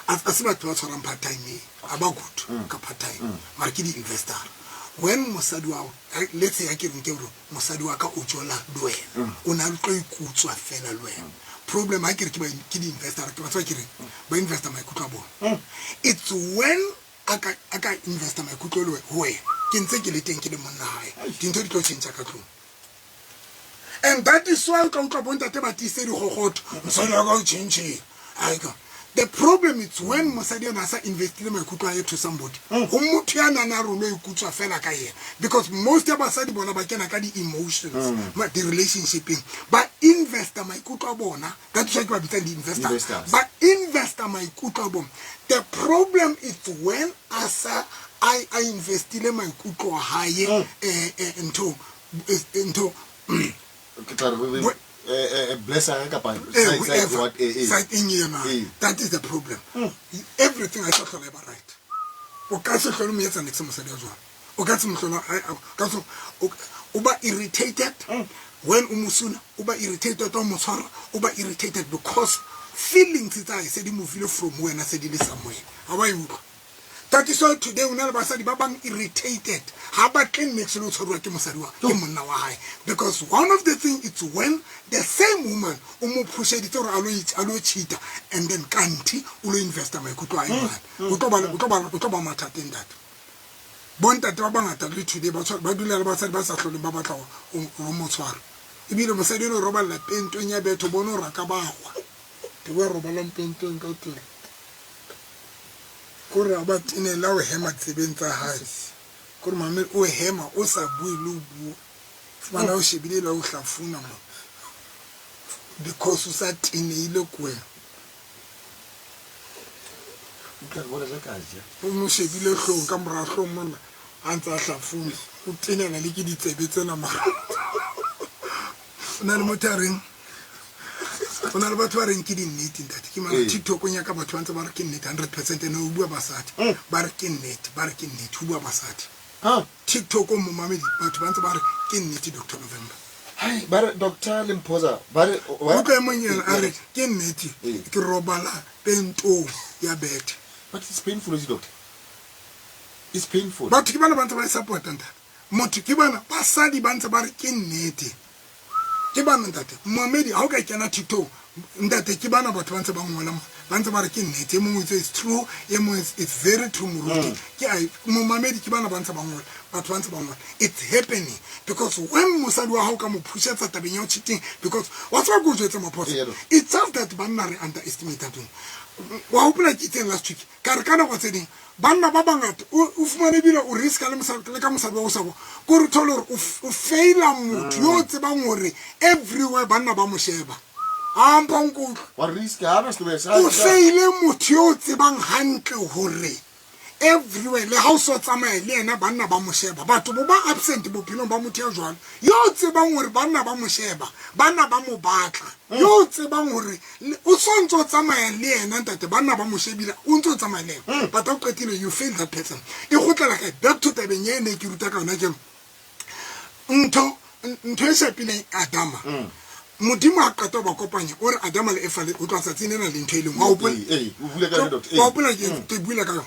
A se batho ba tshwarang part time e, a ba good ka part time. Mara ke di-investor. When mosadi wa let's say a ke reng ke gore mosadi wa ka o jola le wena, o na le tlo ikutswa fela le wena. Problem ha ke re ke ke di-investor, ke ba tseba ke reng, ba investor maikutlo a bona. It's when a ka investor maikutlo le ho wena, ke ntse ke le teng ke le monna hae, dintho di tlo tjhentjha ka tlung. And that is why o tla utlwa bontate ba tiise digogotho, mosadi wa ka o tjhentjhile. Ai ka. The problem is when mosadi ena a sa investile maikutlo a hae to somebody, ho motho ya nang a re o lo ikutswa fela ka yena. Because most ya basadi bona ba kena ka di-emotions, di-relationshipeng. Ba investa maikutlo a bona, that is why ke ba bitsang di-investor. Investors. Ba investa maikutlo a bona. The problem is when a sa a investile maikutlo a hae, ntho, ntho, Ke tla re bless her kapa side, whoever. what, Side eng ena. That is the problem. Everything I sa hlola e ba right. O ka se hlole mo etsa niks mosadi ya jwalo. O ka se mo hlola, ai, o ka se, o, o ba irritated when o mo suna, o ba irritated o mo tshwara, o ba irritated because feelings tsa hae se di movile from wena se di le somewhere. Ha wa e utlwa. That is why today o na le basadi ba bang irritated. Ha ba tle niks le ho tshwaruwa ke mosadi wa, ke monna wa hae. Because one of the thing it's when the same woman o mo pusheditse hore a lo cheat-a, and then kanti o lo investa maikutlo a hae jwale. O tlo ba le, o tlo ba, o tlo ba mathateng ntate. Bontate ba bangata le today ba tshwa, ba dula le basadi ba sa hloleng ba batla ho mo tshwara. Ebile mosadi eno o roballa pentong ya bethe, o bone hore a ka ba hwa. Ke bo robalang pentong ka teng. Kore a ba tenela ho hema tsebeng tsa hae. Kore mame o hema o sa bue le ho bua. Fumana o shebile la o hlafuna mo. Because o sa tenehile ko wena. O tla bona ja ka ja. O mo shebile hloohong ka mora hloohong mona a ntse a hlafuna. O tenela le ke ditsebe tsena mara. O na le motho a reng? Go na le batho ba reng ke dinnete ntate ke mara Ee. tiktokong ya ka batho ba ntse ba re ke nnete 100% ene o bua basadi ba re ke nnete ba re ke nnete o bua basadi Ha? tiktokong momamedi batho ba ntse ba re ke nnete dr november Hai, ba re doctor Lempoza ba re utlwa e mong ena a re ke nnete Ee. ke robala pentong ya bethe But it's painful, is it, doctor? It's painful. Batho ke bana ba ntse ba e support-a ntate motho ke bana basadi ba ntse ba re ke nnete ke bana ntate momamedi ga o ka kena tiktok ntate ke bana batho ba ntse ba ngola mo ba ntse ba re ke nnete e mongwe itse it's true e mongwe it's very true moruti ke a momamedi ke bana ba ntse ba ngola batho ba ntse ba ngola it's happening because when mosadi wa gago ka mo phušetsa tabeng ya go cheating because wa tseba ke o jwetse maphoso Ee, it's just that banna re underestimate tong wa gopola ke itseng last week ka re ka nako tse ding banna ba bangata o o fumane ebile o riska le mosadi le ka mosadi wa go sa bo ko re thole gore o f- o faila motho yo o tsebang gore everywhere banna ba mo sheba a mpa nkutlwa Wa risk ha ba se o faile motho yo o tsebang hantle gore everywhere le ha o so tsamaya le yena banna ba mo sheba batho bo ba absent bophelong ba motho ya jwalo yo o tsebang gore banna ba mo sheba banna ba mo batla yo o tsebang gore o sontse o tsamaya le yena ntate banna ba mo shebile o ntse o tsamaya le yena but ha o qetile you fail that person e gotlela kae back to tabeng e ne ke ruta ka yona ke ntho ntho e shapileng adama modimo a qeta ho ba kopanya o re adama le efa le o tloha tsatsing lena le ntho e leng wa hopola Ee, o bule ka yona, doctor. Ee. wa hopola ke ke buile ka yona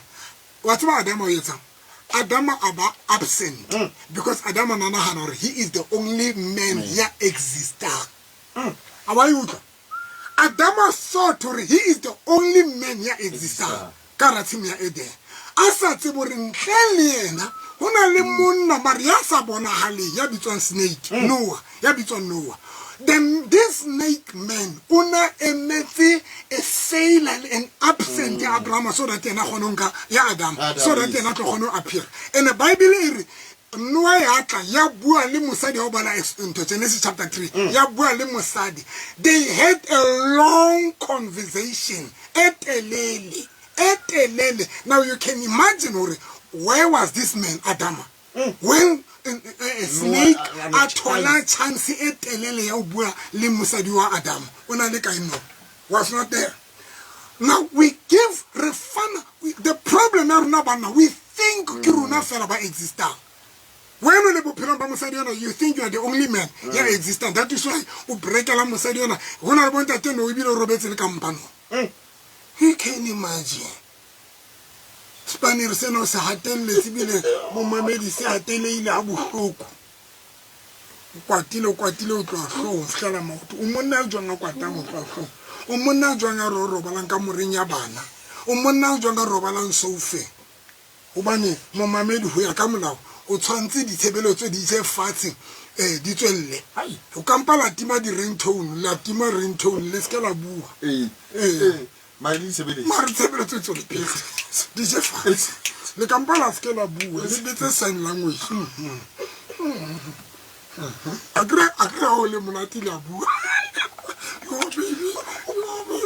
wa tseba adama o etsang adama a ba absent because adama na nahana hore he is the only man ya existang a wa e utlwa adama thought hore he is the only man ya existang ka hara tshimo ya eden a sa tsebe hore ntle le yena ho na le monna mare ya sa bonahaleng ya bitswang snake noah ya bitswang noah then this snake man o na emetse a failure le an absent ya abrahama so that yena a kgone ho nka ya adama Adam, so that yes. yena a tlo kgone ho appear and bible e re noa ya tla ya bua le mosadi ha o bala ntho genesis chapter 3 ya bua le mosadi they had a long conversation e telele e telele now you can imagine hore where was this man adama when a snake a a thola chance e telele ya ho bua le mosadi wa adama o na le kae no was not there now we give re fana the problem ya rona banna we think ke rona fela ba existang when o le bophelong ba mosadi yona you think you are the only man ya existang that is why o breakela mosadi yona go na le bontate no ebile o robetse le kampano you can imagine spanere sena o se hatelletse ebile momamedi se hateleile ha bohloko o kwatile o kwatile o tloha hloohong o fihlela maoto o monna a jwang a kwatang o tloha hloohong o monna a jwang a re o robalang ka moreng ya bana o monna a jwang a robalang soufeng hobane momamedi ho ya ka molao o tshwanetse ditshebeletso di ise fatshe um di tswelle o kampa la tima di-ringtone la tima ringtone le seke la bua Ee. Ee. Ee. Mare le disebedise. mare tshebeletso e tswele pele di je fatshe le kampa la seke la bua le betse sign language a kry ha o le monate le a bua yo baby yo baby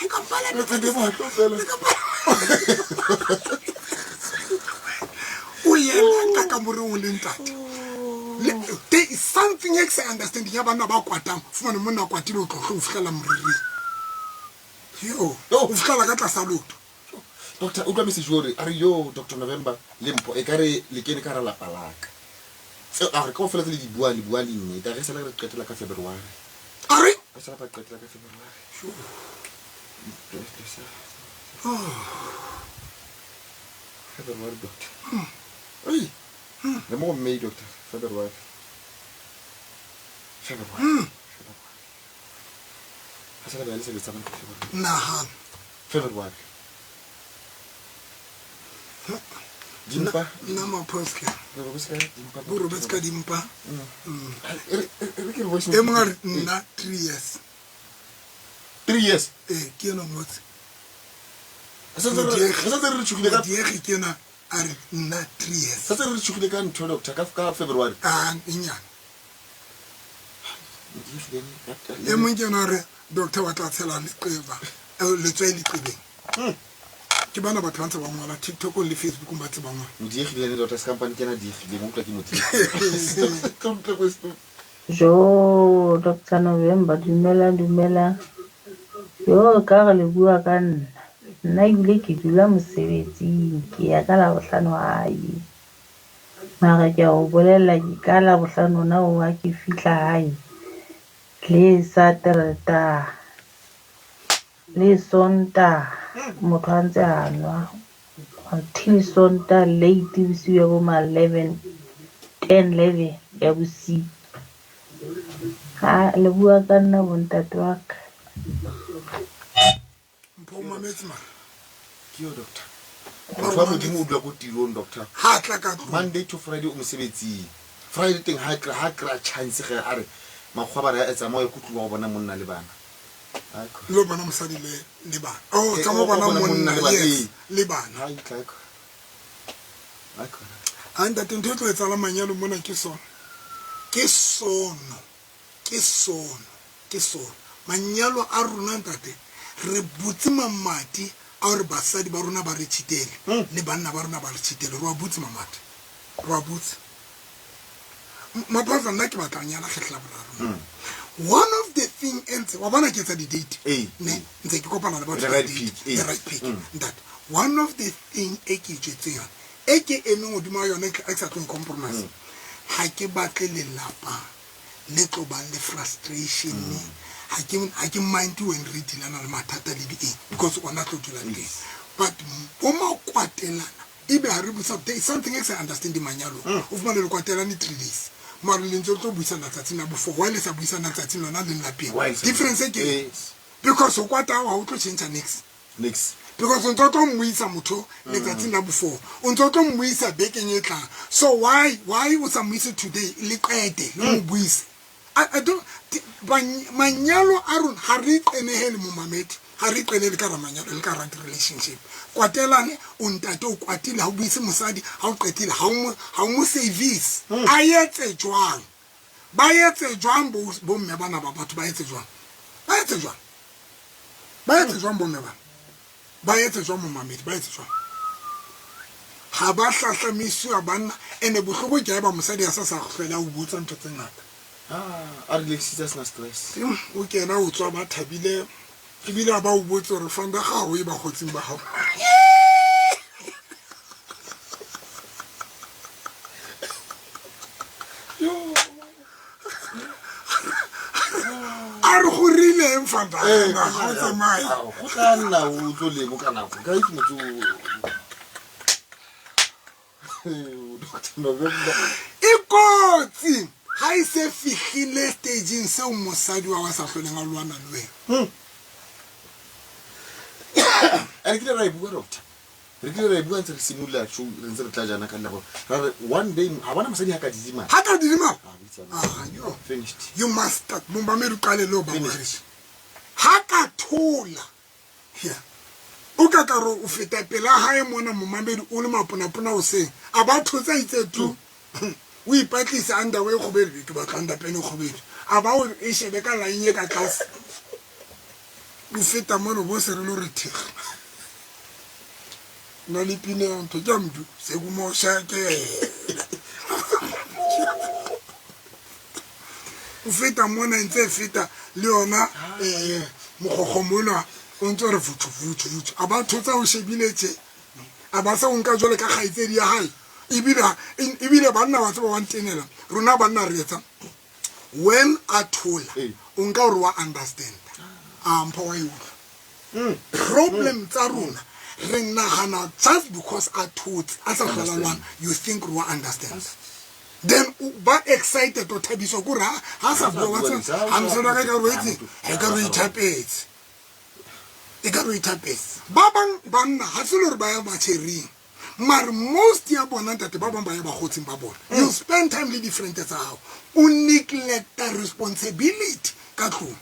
Le kampa la Le tsene mahlo fela. o yela ka kamoreng o le ntate there is something e ke sa understanding ya banna ba kwatang fumane monna a kwatile o tlohle o fitlhela moriring yo o fitlhela ka tlasa loto Doctor, utlwa message o re a re yo Dr. November le mpho e ka re le kene ka hara lapa la ka. Tseo a re kaofela tse le di buang le bua le nnete. A re sala re qetela ka February. A re Re sala ba qetela ka February. February doctor. Oi. Le mo go May doctor, February. February. February. Ha sala ba le sebetsa ka February. Nahana February. Dimpa. Nna maphoske Re robetse ka dimpa. bo robetse ka dimpa E re e re ke re voice e mongwe a re nna 3 years 3 years. ee ke ena ngotse Re santse re santse re tshogile ka modiegi ke ena a re nna 3 years santse re tshogile ka ntho doctor ka ka February. a enyane e mong ke ena a re doctor wa tla tshela leqeba letswai leqebeng ke bana batho ba ntse ba ngola tiktokong le facebookong ba tse ba ngola Modiegile le doctor Scampane ke ena diegile mo utlwa ke modiegile. Jo Doctor November dumela dumela yo ka re le bua ka nna nna ebile ke dula mosebetsing ke ya ka labohlano hae mara ke a o bolella ke ka labohlano ona oo ha ke fihla hae le Sateretaha le Sontaha motho a ntse a nwa until Sontaha late bosiu ya bo ma 11 10 11 ya bosiu. Ha le bua ka nna bontate wa ka. Mpho o mametse mara. Ke yo doctor. Motho wa Modimo o dula ko tirong doctor. Ha tla ka tlung. Monday to Friday o mosebetsing. Friday teng ha ha kry-a chance ge a re makgowa ba re a tsamaya o ye ko tlung wa go bona monna le bana. Lo bona mosadi le le bana. Oh, tsamaya o bona monna yes le bana. A ntate ntho e tlo etsahalang manyalong mona ke sona. Ke sono. Ke sono. Ke sono. Manyalo a rona ntate re butse mamati a gore basadi ba rona ba re cheatele le banna ba rona ba re cheatele. Re wa butse mamati. Re wa butse. Maphosa nna ke batla go nyala kgetlho la boraro. One of the thing e ntse wa bona ke etsa di-date ne ntse ke kopana le batho The right pick, the right pick ntate. One of the thing e ke itjwetseng yona e ke emeng godimo ga yone e ke sa tlong compromise ga ke batle lelapa le tlo bang le frustration ga ke ga ke mind when re dealana le mathata le di eng because ona tlo dula teng but bo makwatelana Ebe ha re buisa there is something e ke sa understanding manyalong. O fumane le kwatelane 3 days. Mara le ntse le tlo buisana tsatsing la bo-four. Why le sa buisana tsatsing lona leng la pele? Why le sa Difference e ke eng? Yes. Because ho kwata hao ha o tlo change niks. Niks. Because o ntse o tlo mmuisa motho letsatsing la bo-four. O ntse o tlo mmuisa bekeng e tlang. So why why o sa mmuise today le qete le mo buise? I, I don't, manyalo a rona ga re iqenegele momamedi ga re iqenele ka ra manyalo le ka ra di-relationship kwatelane o ntate o kwatile ga o buise mosadi ga o qetile ga o mo service a etse jwang ba etse jwang bomme bana ba batho ba etse jwang ba etse jwang ba etse jwang bomme bana Ba etse jwang momamedi? Ba etse jwang? Ha ba hlahlamisiwa banna ene bohloko ke haeba mosadi a sa sa hlwele a o botsa ntho tse ngata. Ah, a relaxitse a sena stress. O kena o tswa ba thabile ebile a ba o botse hore fanda ga o e bakgotsing ba hao. A re go rileng fanda Eh, ga o tsamaye. Go tla nna o tlo lemo ka nako ka itse motho Doctor November. E kotsi ha e se fihlile stageng seo mosadi wa wa sa hloleng a lwana le wena. And kile ra e bua doctor. Re kile ra e bua ntse re simolola show re ntse re tla jana ka nako. Ra re one day ha bona mosadi ha ka didimala. Ha ka didimala. Ah, Ah, yo. Finished. You must start. Momamedi o qale le ho ba Finished. moreso. Ha ka thola. Yeah. O ka ka re o feta pela hae mona momamedi o le maponapona hoseng. A ba thotse a itse tu. O ipatlisa underwear e kgubedu, ke batla underpants e kgubedu. A ba o e shebe ka line e ka tlase. O feta mono bo se re lo re thekga. Na le pina ya ntho ke ya mdu sekumosha ke. O feta mona ntse e feta le yona eh mokgokgo mona o ntse re vuthu vuthu vuthu. A ba thotsa o shebile tje. A ba sa o nka jwale ka kgaitsedi ya hae. Ebile ebile banna wa tseba wa ntenela. Rona banna re etsa when a thola o nka hore wa understand. A mpho wa e utlwa. Problem tsa rona re nahana just because a thotse a sa hlola lwana you think re wa understand. Then o ba excited o thabiswa ke hore ha sa bua wa tseba ha mosadi wa ka ekare o etseng ekare o ithapetse. Ekare o ithapetse. Ba bang banna ha se le hore ba ya matjhering. Mare most ya bona ntate ba bang ba ya bakgotsing ba bona. You spend time le di-friend tsa hao. O neglecta responsibility ka tlung.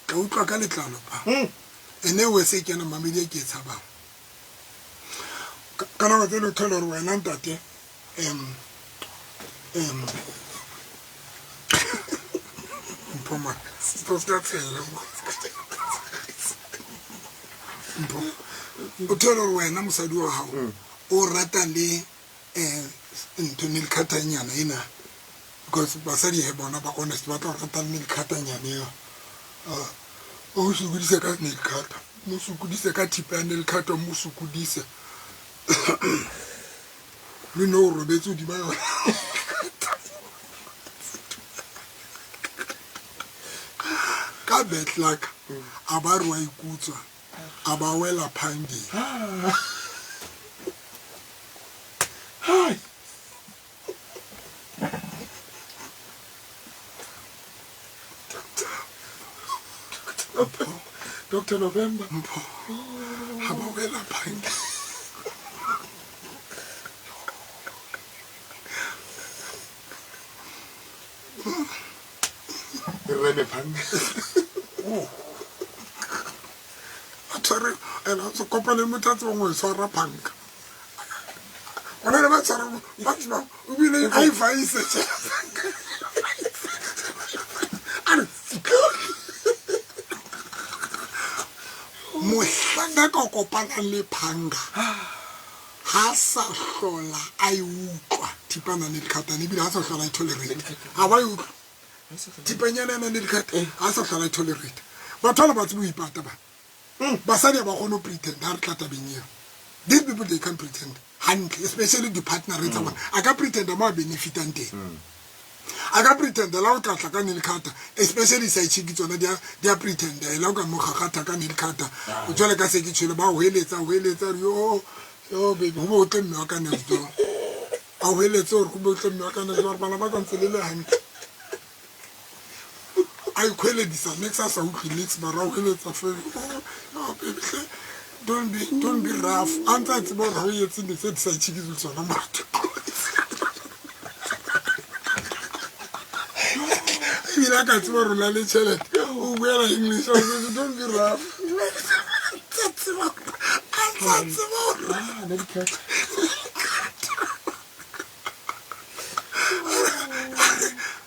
Ka utlwa ka letlalo pa. Ene o se kena mamedi e ke e tshabang. Ka nako tse le thole hore wena ntate em Mpho ma sto ska tshela. Mpho o thole hore wena mosadi wa hao o rata le ntho ne lekhathanyana ena. Because basadi he bona ba honest, ba tla go rata le nail cutter-nyane eo. O sokodise ka nail cutter, mo sokodise ka thipa ya nail cutter, mo sokodise. Le no o robetse hodima yona. Ka bad luck, a ba re wa ikutswa, a ba wela phangeng. Hai. Dr. November. Mpho. Ha ba wela phangeng. Rebe phanga. A tshware, ena se kopane le motho a tsebang go e tshwara phanka. Go na le ba tshwarang, ba tsebang, o bile a e faise tjena. A re, mohlanka ka kopanang le phanga, ha sa hlola a e utlwa thipana le dikhatane, ebile ha sa hlola a e tolerate. Ha ba e utlwa. Thipanyana ena le dikhatane, ha sa hlola a e tolerate. Batho bana ba tsebe ho ipata ba. Basadi ha ba kgone ho pretend ha re tla tabeng eo. These people, they can't pretend hantle, especially di-partner tsa bona. A ka pretenda mo a benefitang teng. A ka pretenda la o tla tla ka nail cutter, especially side chick tsona di a, di a pretenda. Ela o ka mo gagatha ka nail cutter. O jwale ka se ke tshwele ba hweletsa, hweletsa, re, yo, yo, baby, ho bo tle mme wa ka next door. A hweletse hore ho bo tle mme wa ka next door, bana ba ka ntse le le hantle. A ikgweledisa nix, a sa utlwe nix, mara a hweletsa fela. Oh, oh, baby, hle, don't be rough. A ntse a tseba hore ha o etse nix e di sa itjhekise le tsona motho. Ebile a ka tseba hore o na le tjhelete, o buela English, o re, don't be rough. A ntse a tseba hore, a ntse a tseba hore. Ah, ne di cut.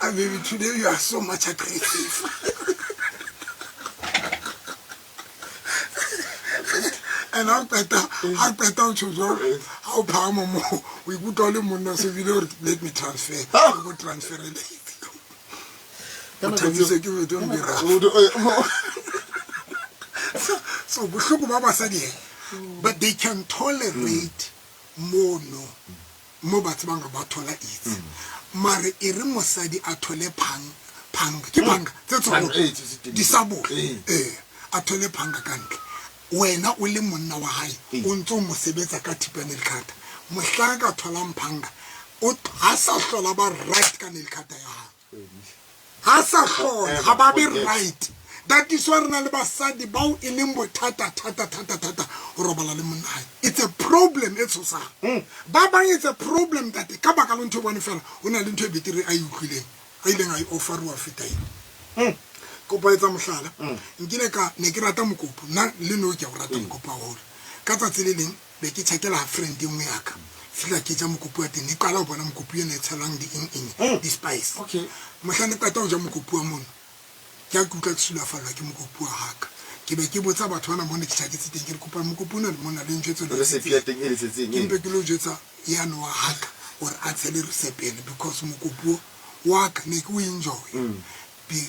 Ah, baby, today you are so much aggressive. And ha o qeta, ha o qeta ho tjho jwalo, ha o phahama moo, o ikutlwa o le monna, so ebile o re, let me transfer. O go transferele. O thabiswe ke ho don't be rough. So, bohloko ba basadi he, but they can tolerate mono mo ba tsebang hore ba thola itse. Mare e re mosadi a thole phang, phanga, ke phanga tse Phanga, tsholo, ee, tse- tse di sabole, Ee. ee, a thole phanga ka ntle. Wena o le monna wa hae, o ntso mo sebetsa ka thipa nail cutter. Mohlang a ka tholang phanga, o ha sa hlola ba right ka nail cutter ya hae. Ha sa hlola, ha ba be right. That is why re na le basadi bao e leng bothata thata thata thata ho robala le monna hae. It's a problem e tshosang. Ba bang it's a problem ntate, ka baka la ntho e bone fela, ho na le ntho e betere a e utlwileng, a ileng a e offerwa ho feta ena. Kopa etsa mohlala, nkile ka ne ke rata mokopu, nna le nou ke a o rata mokopu haholo. Ka tsatsi le leng be ke tjhakela ha friend e nngwe ya ka, fihla ke ja mokopu wa teng, ne qala ho bona mokopu ena e tshelwang di eng eng, di spice. Mohlang ne qeta ho ja mokopu wa mono, ke ha ke utlwa ke sulafallwa ke mokopu wa haka. Ke be ke botsa batho bana mo ne ke tjhaketse teng, ke re kopa mokopu ona mona le ntjwetse hore Recipe ya teng e le tletseng, Ke ee. mpe ke lo jwetsa yane wa haka hore a tshele recipe ena, because mokopu wa ka ne ke o enjoy.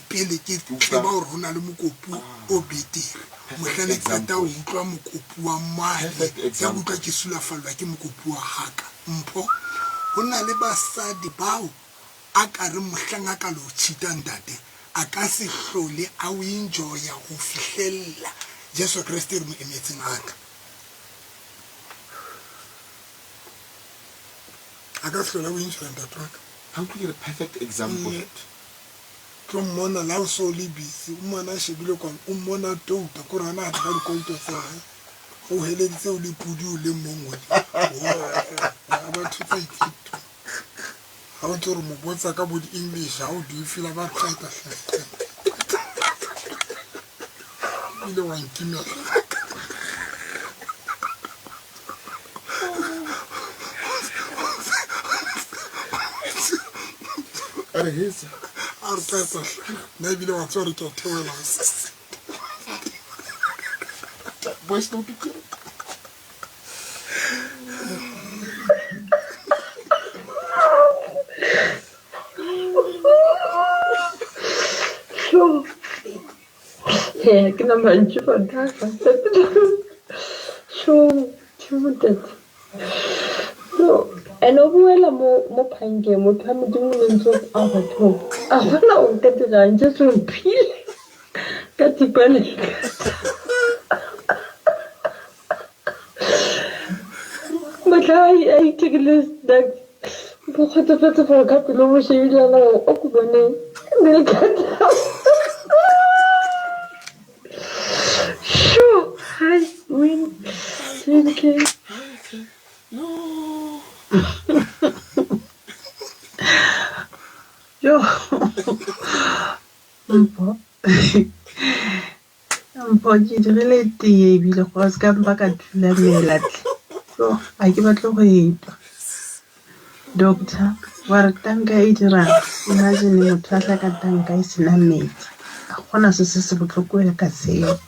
Pele ke tseba hore ho na le mokopu o betere. Mohla ne qeta ho utlwa mokopu wa mane, ke utlwa ke sulafallwa ke mokopu wa haka. Mpho, ho na le basadi bao a ka reng mohlang a ka lo cheat-a ntate, a ka se hlole a o enjoy-a ho fihlella Jesu Kreste e re mo emetseng a tla. A ka se hlole a o enjoy-a ntate wa ka. Ha utlwe ke re perfect example. Tlo mmona la o so le busy, o mmona a shebile kwano, o mmona a touta, kore a nahana ka dikoloto tsa hae. O heleditse o le pudi o le mong o le. A ba thotsa itse tu. Ha o ntse re mo botsa ka bo di-English, how do you feel about qeta hle. Ile wa nkimela. A re hetsa. A re qeta hle. Nna ebile wa tseba hore ke a theohela. Voice note ke. He, ke na mantšu bataka. Sho, ke motate. So, and o boela mo mo phankeng motho wa modimo le ntse a bathong. A gona o ka dirang Jesu mphile ka thipa le Mohla a ithekile snack bo kgotsofetse gore ka pelo bo shebile yana gore o ko bone melekata. Sure, hi, win, thank you. Yo, Mpho. Mpho ke dirile teye ebile gore se ka mpa ka thulamela tle. So, ga ke batle go etwa. Doctor, wa re tanka e dirang? Imagine motho a tla ka tanka e sena metsi. Ga gona se se se botlhoko ya ka seo.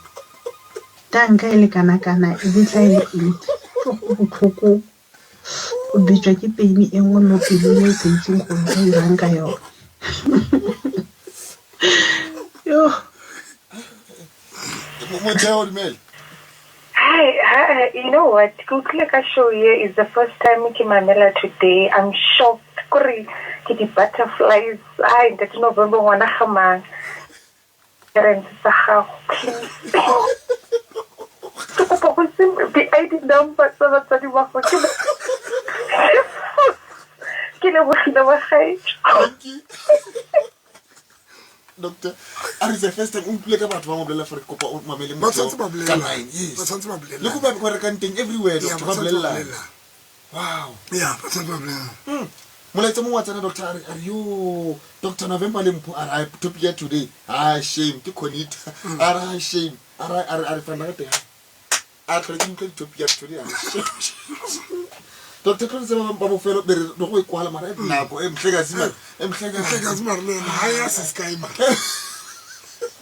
Tanka e le kana-kana e betla e le empty. Go botlhoko O betšwa ke pain e nngwe mo pelong e o sa itseng gore o irang ka yone. Yo. Motheo dumela. Hi, hi, you know what? Ke utlwile ka show ye is the first time ke mamela today. I'm shocked. Kore ke di butterflies. Ai, ntate November ngwana ga mang. Parents tsa gago, please. Ke kopa go itse di-ID number tsa batsadi ba gago. Ke ke lebogile wa gaetsho. Thank you. Doctor, a re the first time o utlwile ka batho ba mo bolela gore kopa o mamele Ba tshwanetse ba ka bolelana. nine, yes. Ba tshwanetse ba bolelana. Le ko ba ba rekang teng everywhere, Yeah, doctor, ba ba tshwanetse ba bolelana. bolelana. Wow. Yeah, ba tshwanetse ba bolelana. Molaetsa mongwe wa tsena doctor a re a re yo Doctor November le Mpho a re a topic ya today ah shame ke Conita a re ah shame a re a re a re fana ka teng a tlhole ke utlwa di-topic ya today a re shame Doctor tlo tseba ba bofelo be re re go e kwala mara e nako e mhlekazi mara e mhlekazi Mhlekazi mare le ena ha ya se sky mare.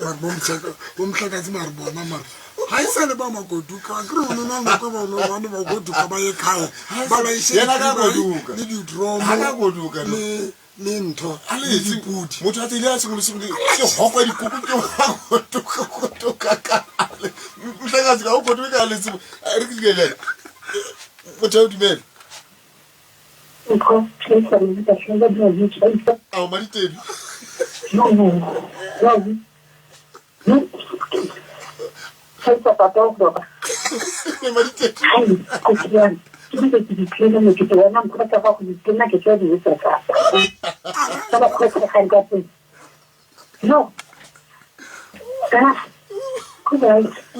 Mare bo mhleka bo mhlekazi mare bona mare. Ha e sa le ba makoduka a kere o nona nako ba no ba ba koduka ba ye khae ba laishe Yena ka koduka. le di-drum Ha ka koduka, no. le le ntho a le letse dipudi motho a tsile a sengwe le sengwe ke hokwa dikoko ke kotoka kotoka ka mhlekazi ga o kotoke ka letse re ke dile motho a o dumele ao maditedu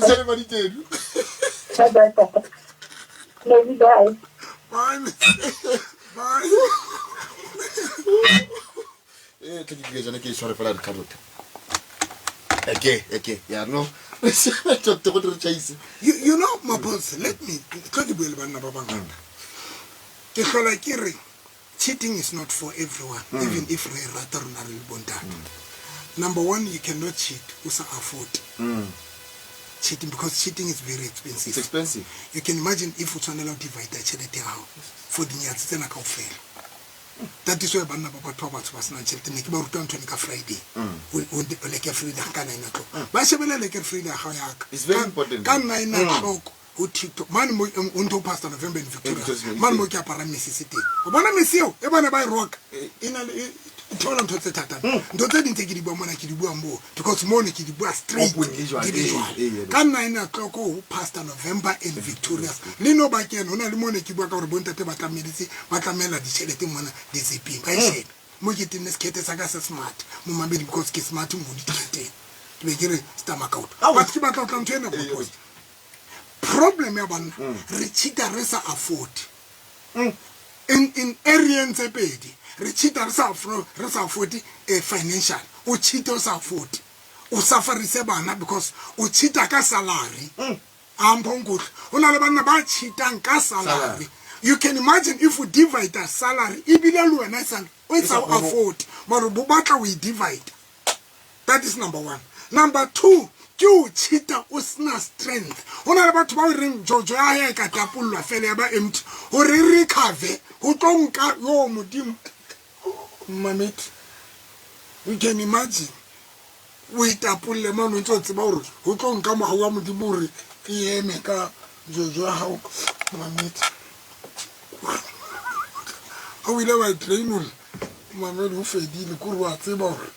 o maditedu Bye. Bye. e tle ke dile jana ke e tshware fela re doctor eke eke ya no doctor go re chaise You, you know, my boss, let me tlo ke bue le banna ba bangata. Ke hlola ke re cheating is not for everyone, even if re e rata rona re le bontate. Number one, you cannot cheat o sa afford cheating because cheating is very expensive. It's expensive. You can imagine if o tshwanela ho divide tjhelete ya hao for dinyatsi tsena kaofela. That is why banna ba batho ba batsho ba senang tjhelete ne ke ba ruta ntho ene ka Friday. O leke Friday ka 9 o'clock. Ba shebele leke Friday ya hao ya ka. It's very Ka- important. Ka 9 o'clock ho TikTok. Mane mo o ntho Pastor November in Victoria. Victoria, Mane mo ke aparang mesese teng. O bona mese eo e bana ba e roka. E na le e theola ntho tse thata. Ntho tse ding tse ke di buang mona ke di bua moo because mo ne ke di bua straight. Openly jwale. Di be jwale. Eh, eh, Ka 9 o'clock ho Pastor November and Victorious. Le no ba kena hona le mo ne ke bua ka hore bontate ba tlameditse ba tlamela ditjhelete mona ditsepeng ba e shebe. Mo ke tenne sekete sa ka se smart mo mamedi because ke smart mo diketeng. Ke be ke re stomach out. But ke batla ho tla ntho ena propose. Problem ya banna re cheat-a re sa afford. In area tse pedi re cheat-a re sa afford re sa afford financial. O cheat o sa afford. O sufferise bana because o cheat-a ka salary. A mpho nkutlwe. Ho na le banna ba cheat-ang ka salary. You can imagine if you divide a salary ebile le wena e sa o e sa o afford mara bo batla o e divide. That is number one. Number two, ke o cheat-a o sena strength. Ho na le batho ba o reng jojo ya hae e ka tapollwa fela ya ba empty hore e recover ho tlo nka yo modimo. Mamedi, you can imagine. O itapolle mane o ntse o tseba gore go tlo nka mogau wa Modimo gore ke eme ka jojo ya gago. Mamedi, ga o ile wa e trainola, mamedi, o fedile kore wa tseba gore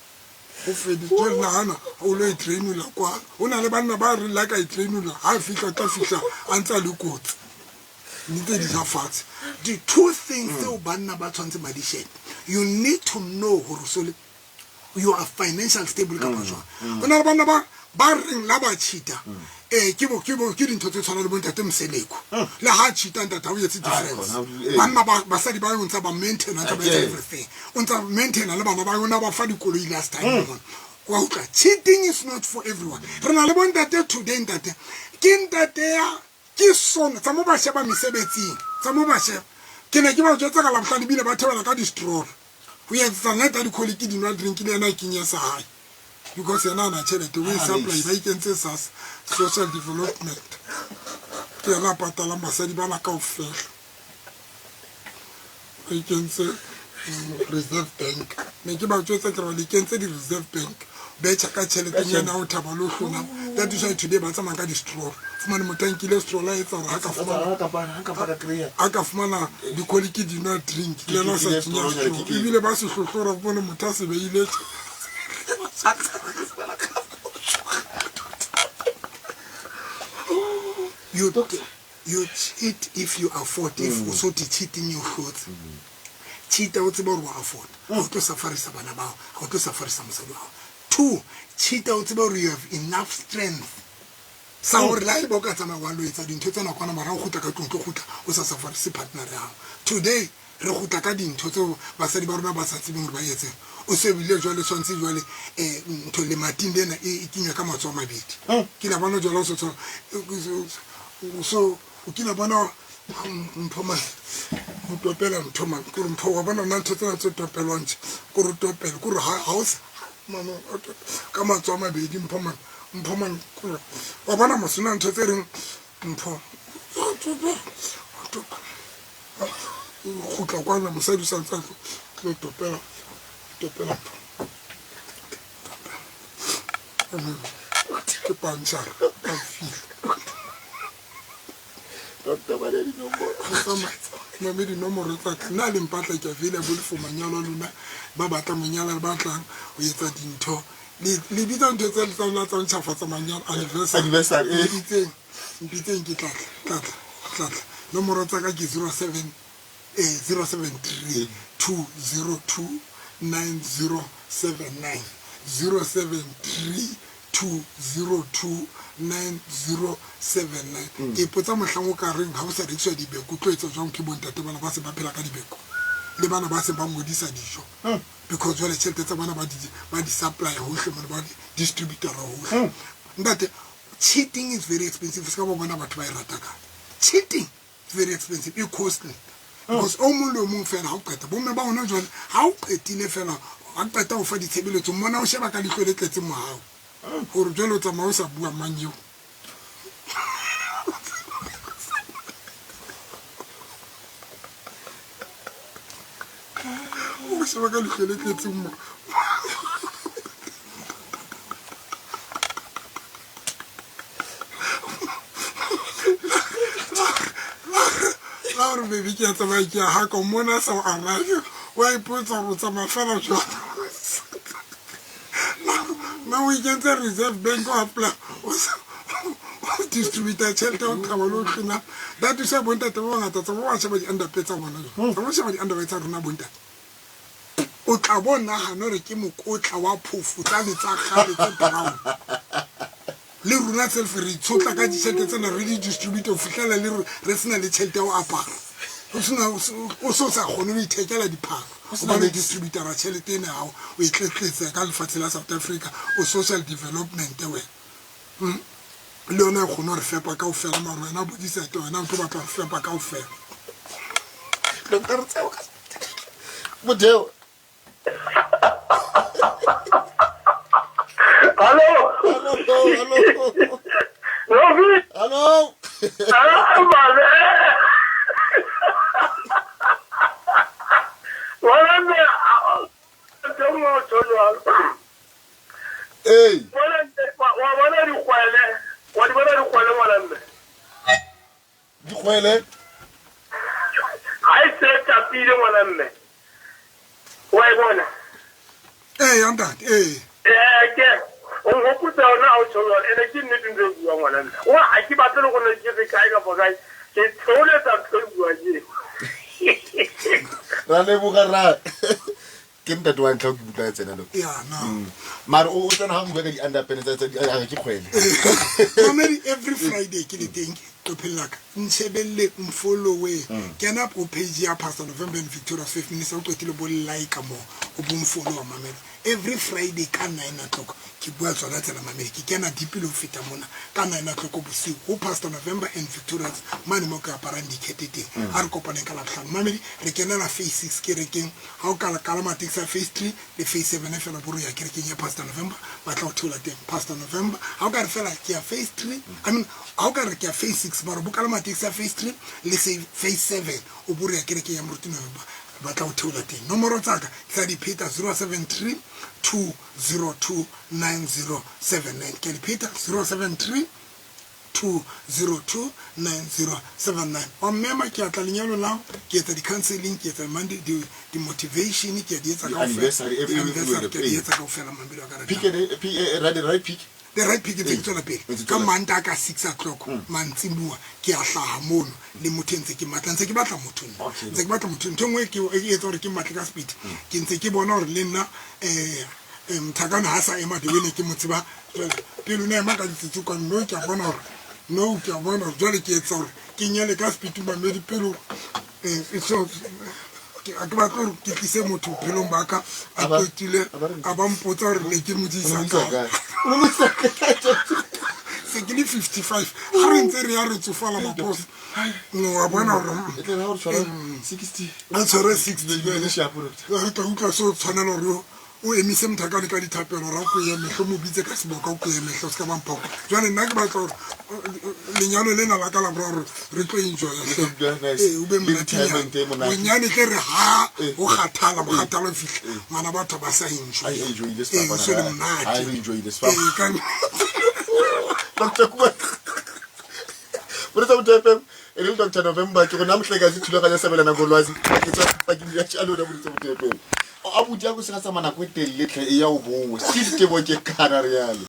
go fedile. Jale nagana ga o lo e trainola kwa, go na le banna ba re la ka e trainola, ga a fitlha o tla fitlha a ntse a le kotsi, mme tse di ja fatshe. The two things tseo banna ba tshwanetse ba di shebe, you need to know gore so le you are financial stable kapa jwang. Go na le banna ba ba reng la ba cheata, eh ke bo ke bo ke dintho tse tshwana le bontate Moseleko, le ha cheata ntate ha o etse difference. Banna ba basadi ba o ntsa ba maintain, ntsa ba etsa everything, o ntsa maintain le bana ba yona, ba fa dikoloi last time mona. Wa utlwa, cheating is not for everyone. Re na le bontate today, ntate ke ntate ya ke sona tsa mo ba sheba mesebetsing, tsa mo ba sheba. Ke ne ke ba jwetsa ka Labohlano, ebile ba thobela ka di-stroller ho etsetsa nete ya dikhole ke dinwa drink le yena a kenye sa hae because yena ana tjhelete o e supply ba ikentse SASSA social development ke yena a patalang basadi bana kaofela ba ikentse Reserve Bank. Ne ke ba jwetsa ke re le ikentse di-Reserve Bank betjha ka tjheletenyana ya ho thaba le ho hlonama. That is why today ba tsamaya ka di-stroller, fumane motho a nkile stroller a etsa hore ha ka fumana a ka fumana dikholi ke dinwa drink le yena o sa kenya stroller, ebile ba se hlohlora fumane motho a se beile. You, you cheat if you afford, if o so ti cheating you hlotse. Cheat-a o tseba gore wa afford, ga o tlo safarisa bana bao, ga o tlo safarisa mosadi wa gago. Two, cheat-a o tseba gore you have enough strength sa gore le ha eba o ka tsamaya wa lo etsa dintho tsa nakwana, mara o kgutla ka tlung, tlo kgutla o sa safarise partner ya gago. Today re kgutla ka dintho tseo basadi ba rona ba sa tsebeng gore ba etseng. O se bile jwale tshwanetse jwale um ntho lemating lena e kenywa ka matsoho a mabedi. Ke la bona jwale o so so o kile bona mpho man o topela ntho man kore mpho wa bona nna ntho tsena tse topelwang tse kore o topele kore ha o sa mama ka matsoho a mabedi mpho man mpho man kore wa bona mosona ntho tse reng mpho kgutla kwana mosadi o santse a tlo topela topela mpho ke pantšhara ka fihla. Doctor, ba dinomoro. Mame dinomoro tsa ka nna le mpatla ke available for manyalo a lona, ba batla monyala ba tlang ho etsa dintho le bitsa ntho tse tsa lona tsa ntšhafatsa manyalo anniversary. Mpitseng, mpitseng ke tlatla tlatla tlatla. Nomoro tsa ka ke 07 073 202 9079, 073 202 9079. Ke ipotsa mohlang o ka reng ha o sa rekiswa dibeko o tlo etsa jwang? Ke bontate bana ba se ba phela ka dibeko le bana ba se ba ngodisa dijo because jwale tjhelete tsa bona ba di supply hohle mone, ba di distributora hohle. Ntate, cheating is very expensive. Se ka ba bona batho ba e rata ka cheating is very expensive, e costly because o mong le o mong fela ha o qeta bomme ba ona jwale ha o qetile fela ha qeta ho fa ditshebeletso mmona o sheba ka leihlo le tletseng mohau gore jwale o tsamaya o sa bua mang eo. O sheba ka leihlo le tletseng mo. La gore baby ke a tsamaya ke ya haka o mmona a sa o arabe, wa ipotsa gore o tsamaya fela jwang. Na o ikentse Reserve Bank o apply o distributa tjhelete o thaba le o tlina. That is why bontate ba bangata tsa ba sheba di-underpay tsa bona jwang, tsa ba sheba di-underpay tsa rona bontate, o tla bo nagana gore ke mokotla wa phofo tsane tsa kgale tse brown. Le rona self re itshotla ka ditšhelete tsena re di distribute ho fihlela le re sena le tšhelete ya ho apara, o sena o so sa kgone ho ithekela diphahlo hobane distributara tšhelete ena ya hao o e tletletse ka lefatshe la South Africa. O social development wena, le yona e kgone ho re fepa kaofela, mara wena bodisete wena o tlo batla ho fepa kaofela. Doctor Tseo ka Modeo. Hallo. Hallo, hallo. Robi. Hallo. Ah, man. Ngwana mme, a teng mo tho jwalo. Ee. Wa bona dikgwele, wa di bona dikgwele ngwana mme. Dikgwele? Ga e se tapile ngwana mme. Wa e bona? Ee, ya ntate, ee. Ee, ke o nkgopotsa yona ha o tjho jwalo, ene ke nnete ntho e buang ngwana mme. Wa ha ke batle le gone ke re kae kapa kae, ke theoletsa ntho e buang eo. Ra leboga ra. Ke ntate wa ntlha o ke utlwa tsena lo. Ya no. Mara o tsena ha o bua ka di-underpants tsa a ke kgwele. Mamedi every Friday ke le teng leqepheng la ka. Nshebelle, nfollowe. Kena ko page ya Pastor November and Victorious Faith Minister o qetile bo like mo o bo nfollowa mamela. Every Friday ka 9 o'clock ke bua tsona tsena mamedi. Ke kena deep le ho feta mona ka 9 o'clock bosiu ho Pastor November and Victorious mane mo ke aparang dikete teng. A re kopaneng ka Labohlano. Mamedi re kenela phase 6 kerekeng. Ga o ka kalama taxi ya phase 3 le phase 7 fela boro ya kerekeng ya Pastor November ba tla go theola teng. Pastor November ga o ka re fela ke ya phase 3, I mean ga o ka re ke ya phase 6 mara bo kalama taxi ya phase 3 le phase 7 o boro ya kerekeng ya Moruti November ba tla go theola teng. Nomoro tsa ka ke tla di pheta 073 202 9079, ke a di pheta 073 2029079. Wa mmema, ke a tla lenyalong la gago, ke etsa di-counseling, ke etsa Monday di-motivation, ke a di etsa kaofela, di-anniversary ke a di etsa kaofela, mamelo a ka Pick the right pick. The right pick ntse ke tswela pele ka Mantaha ka 6 o'clock mantsiboa ke a hlaha mono le motho e ntse ke matla, ntse ke batla motho nna, ntse ke batla motho. Ntho e nngwe ke e etsa gore ke matle ka speed, ke ntse ke bona gore le nna um mothakana ha sa ema the way ne ke mo tseba jwale pele o ne ema ka ditsotsi kwano. No, ke a bona gore, no, ke a bona gore jwale ke etsa gore ke nyele ka speed mamedi pele so a ke batle gore ke tlise motho bophelong ba ka a qetile a ba mpotsa gore ne ke mo disa kae. Se ke le 55 ga re ntse re ya re tsofala maposa, no wa bona gore a tshwere 60 re tla utlwa se o tshwanela gore o emise mothakane ka dithapelo ra ko emetlhe, o mo bitse ka seboka o ko emetlhe, o se ka ba mphoka. Jwale nna ke batla gore lenyalo lena la ka la boraro re tlo enjoya hle, ee, o be monatinyana bonyane tle re ha o kgathala mokgathala o fitlha ngwana batho ba sa enjoy, ee, o se le monate, ee, ka Dr. Kuba Moretsa Motho FM e le Dr. November ke go nna mohlekazi thulaganyo ya sabelana ngolwazi ke tswa pakeng ya tša lona Moretsa Motho FM. Abuti a ko se ga tsamaya nako e telele tlhe e ya o bowe still ke bo ke kana rialo.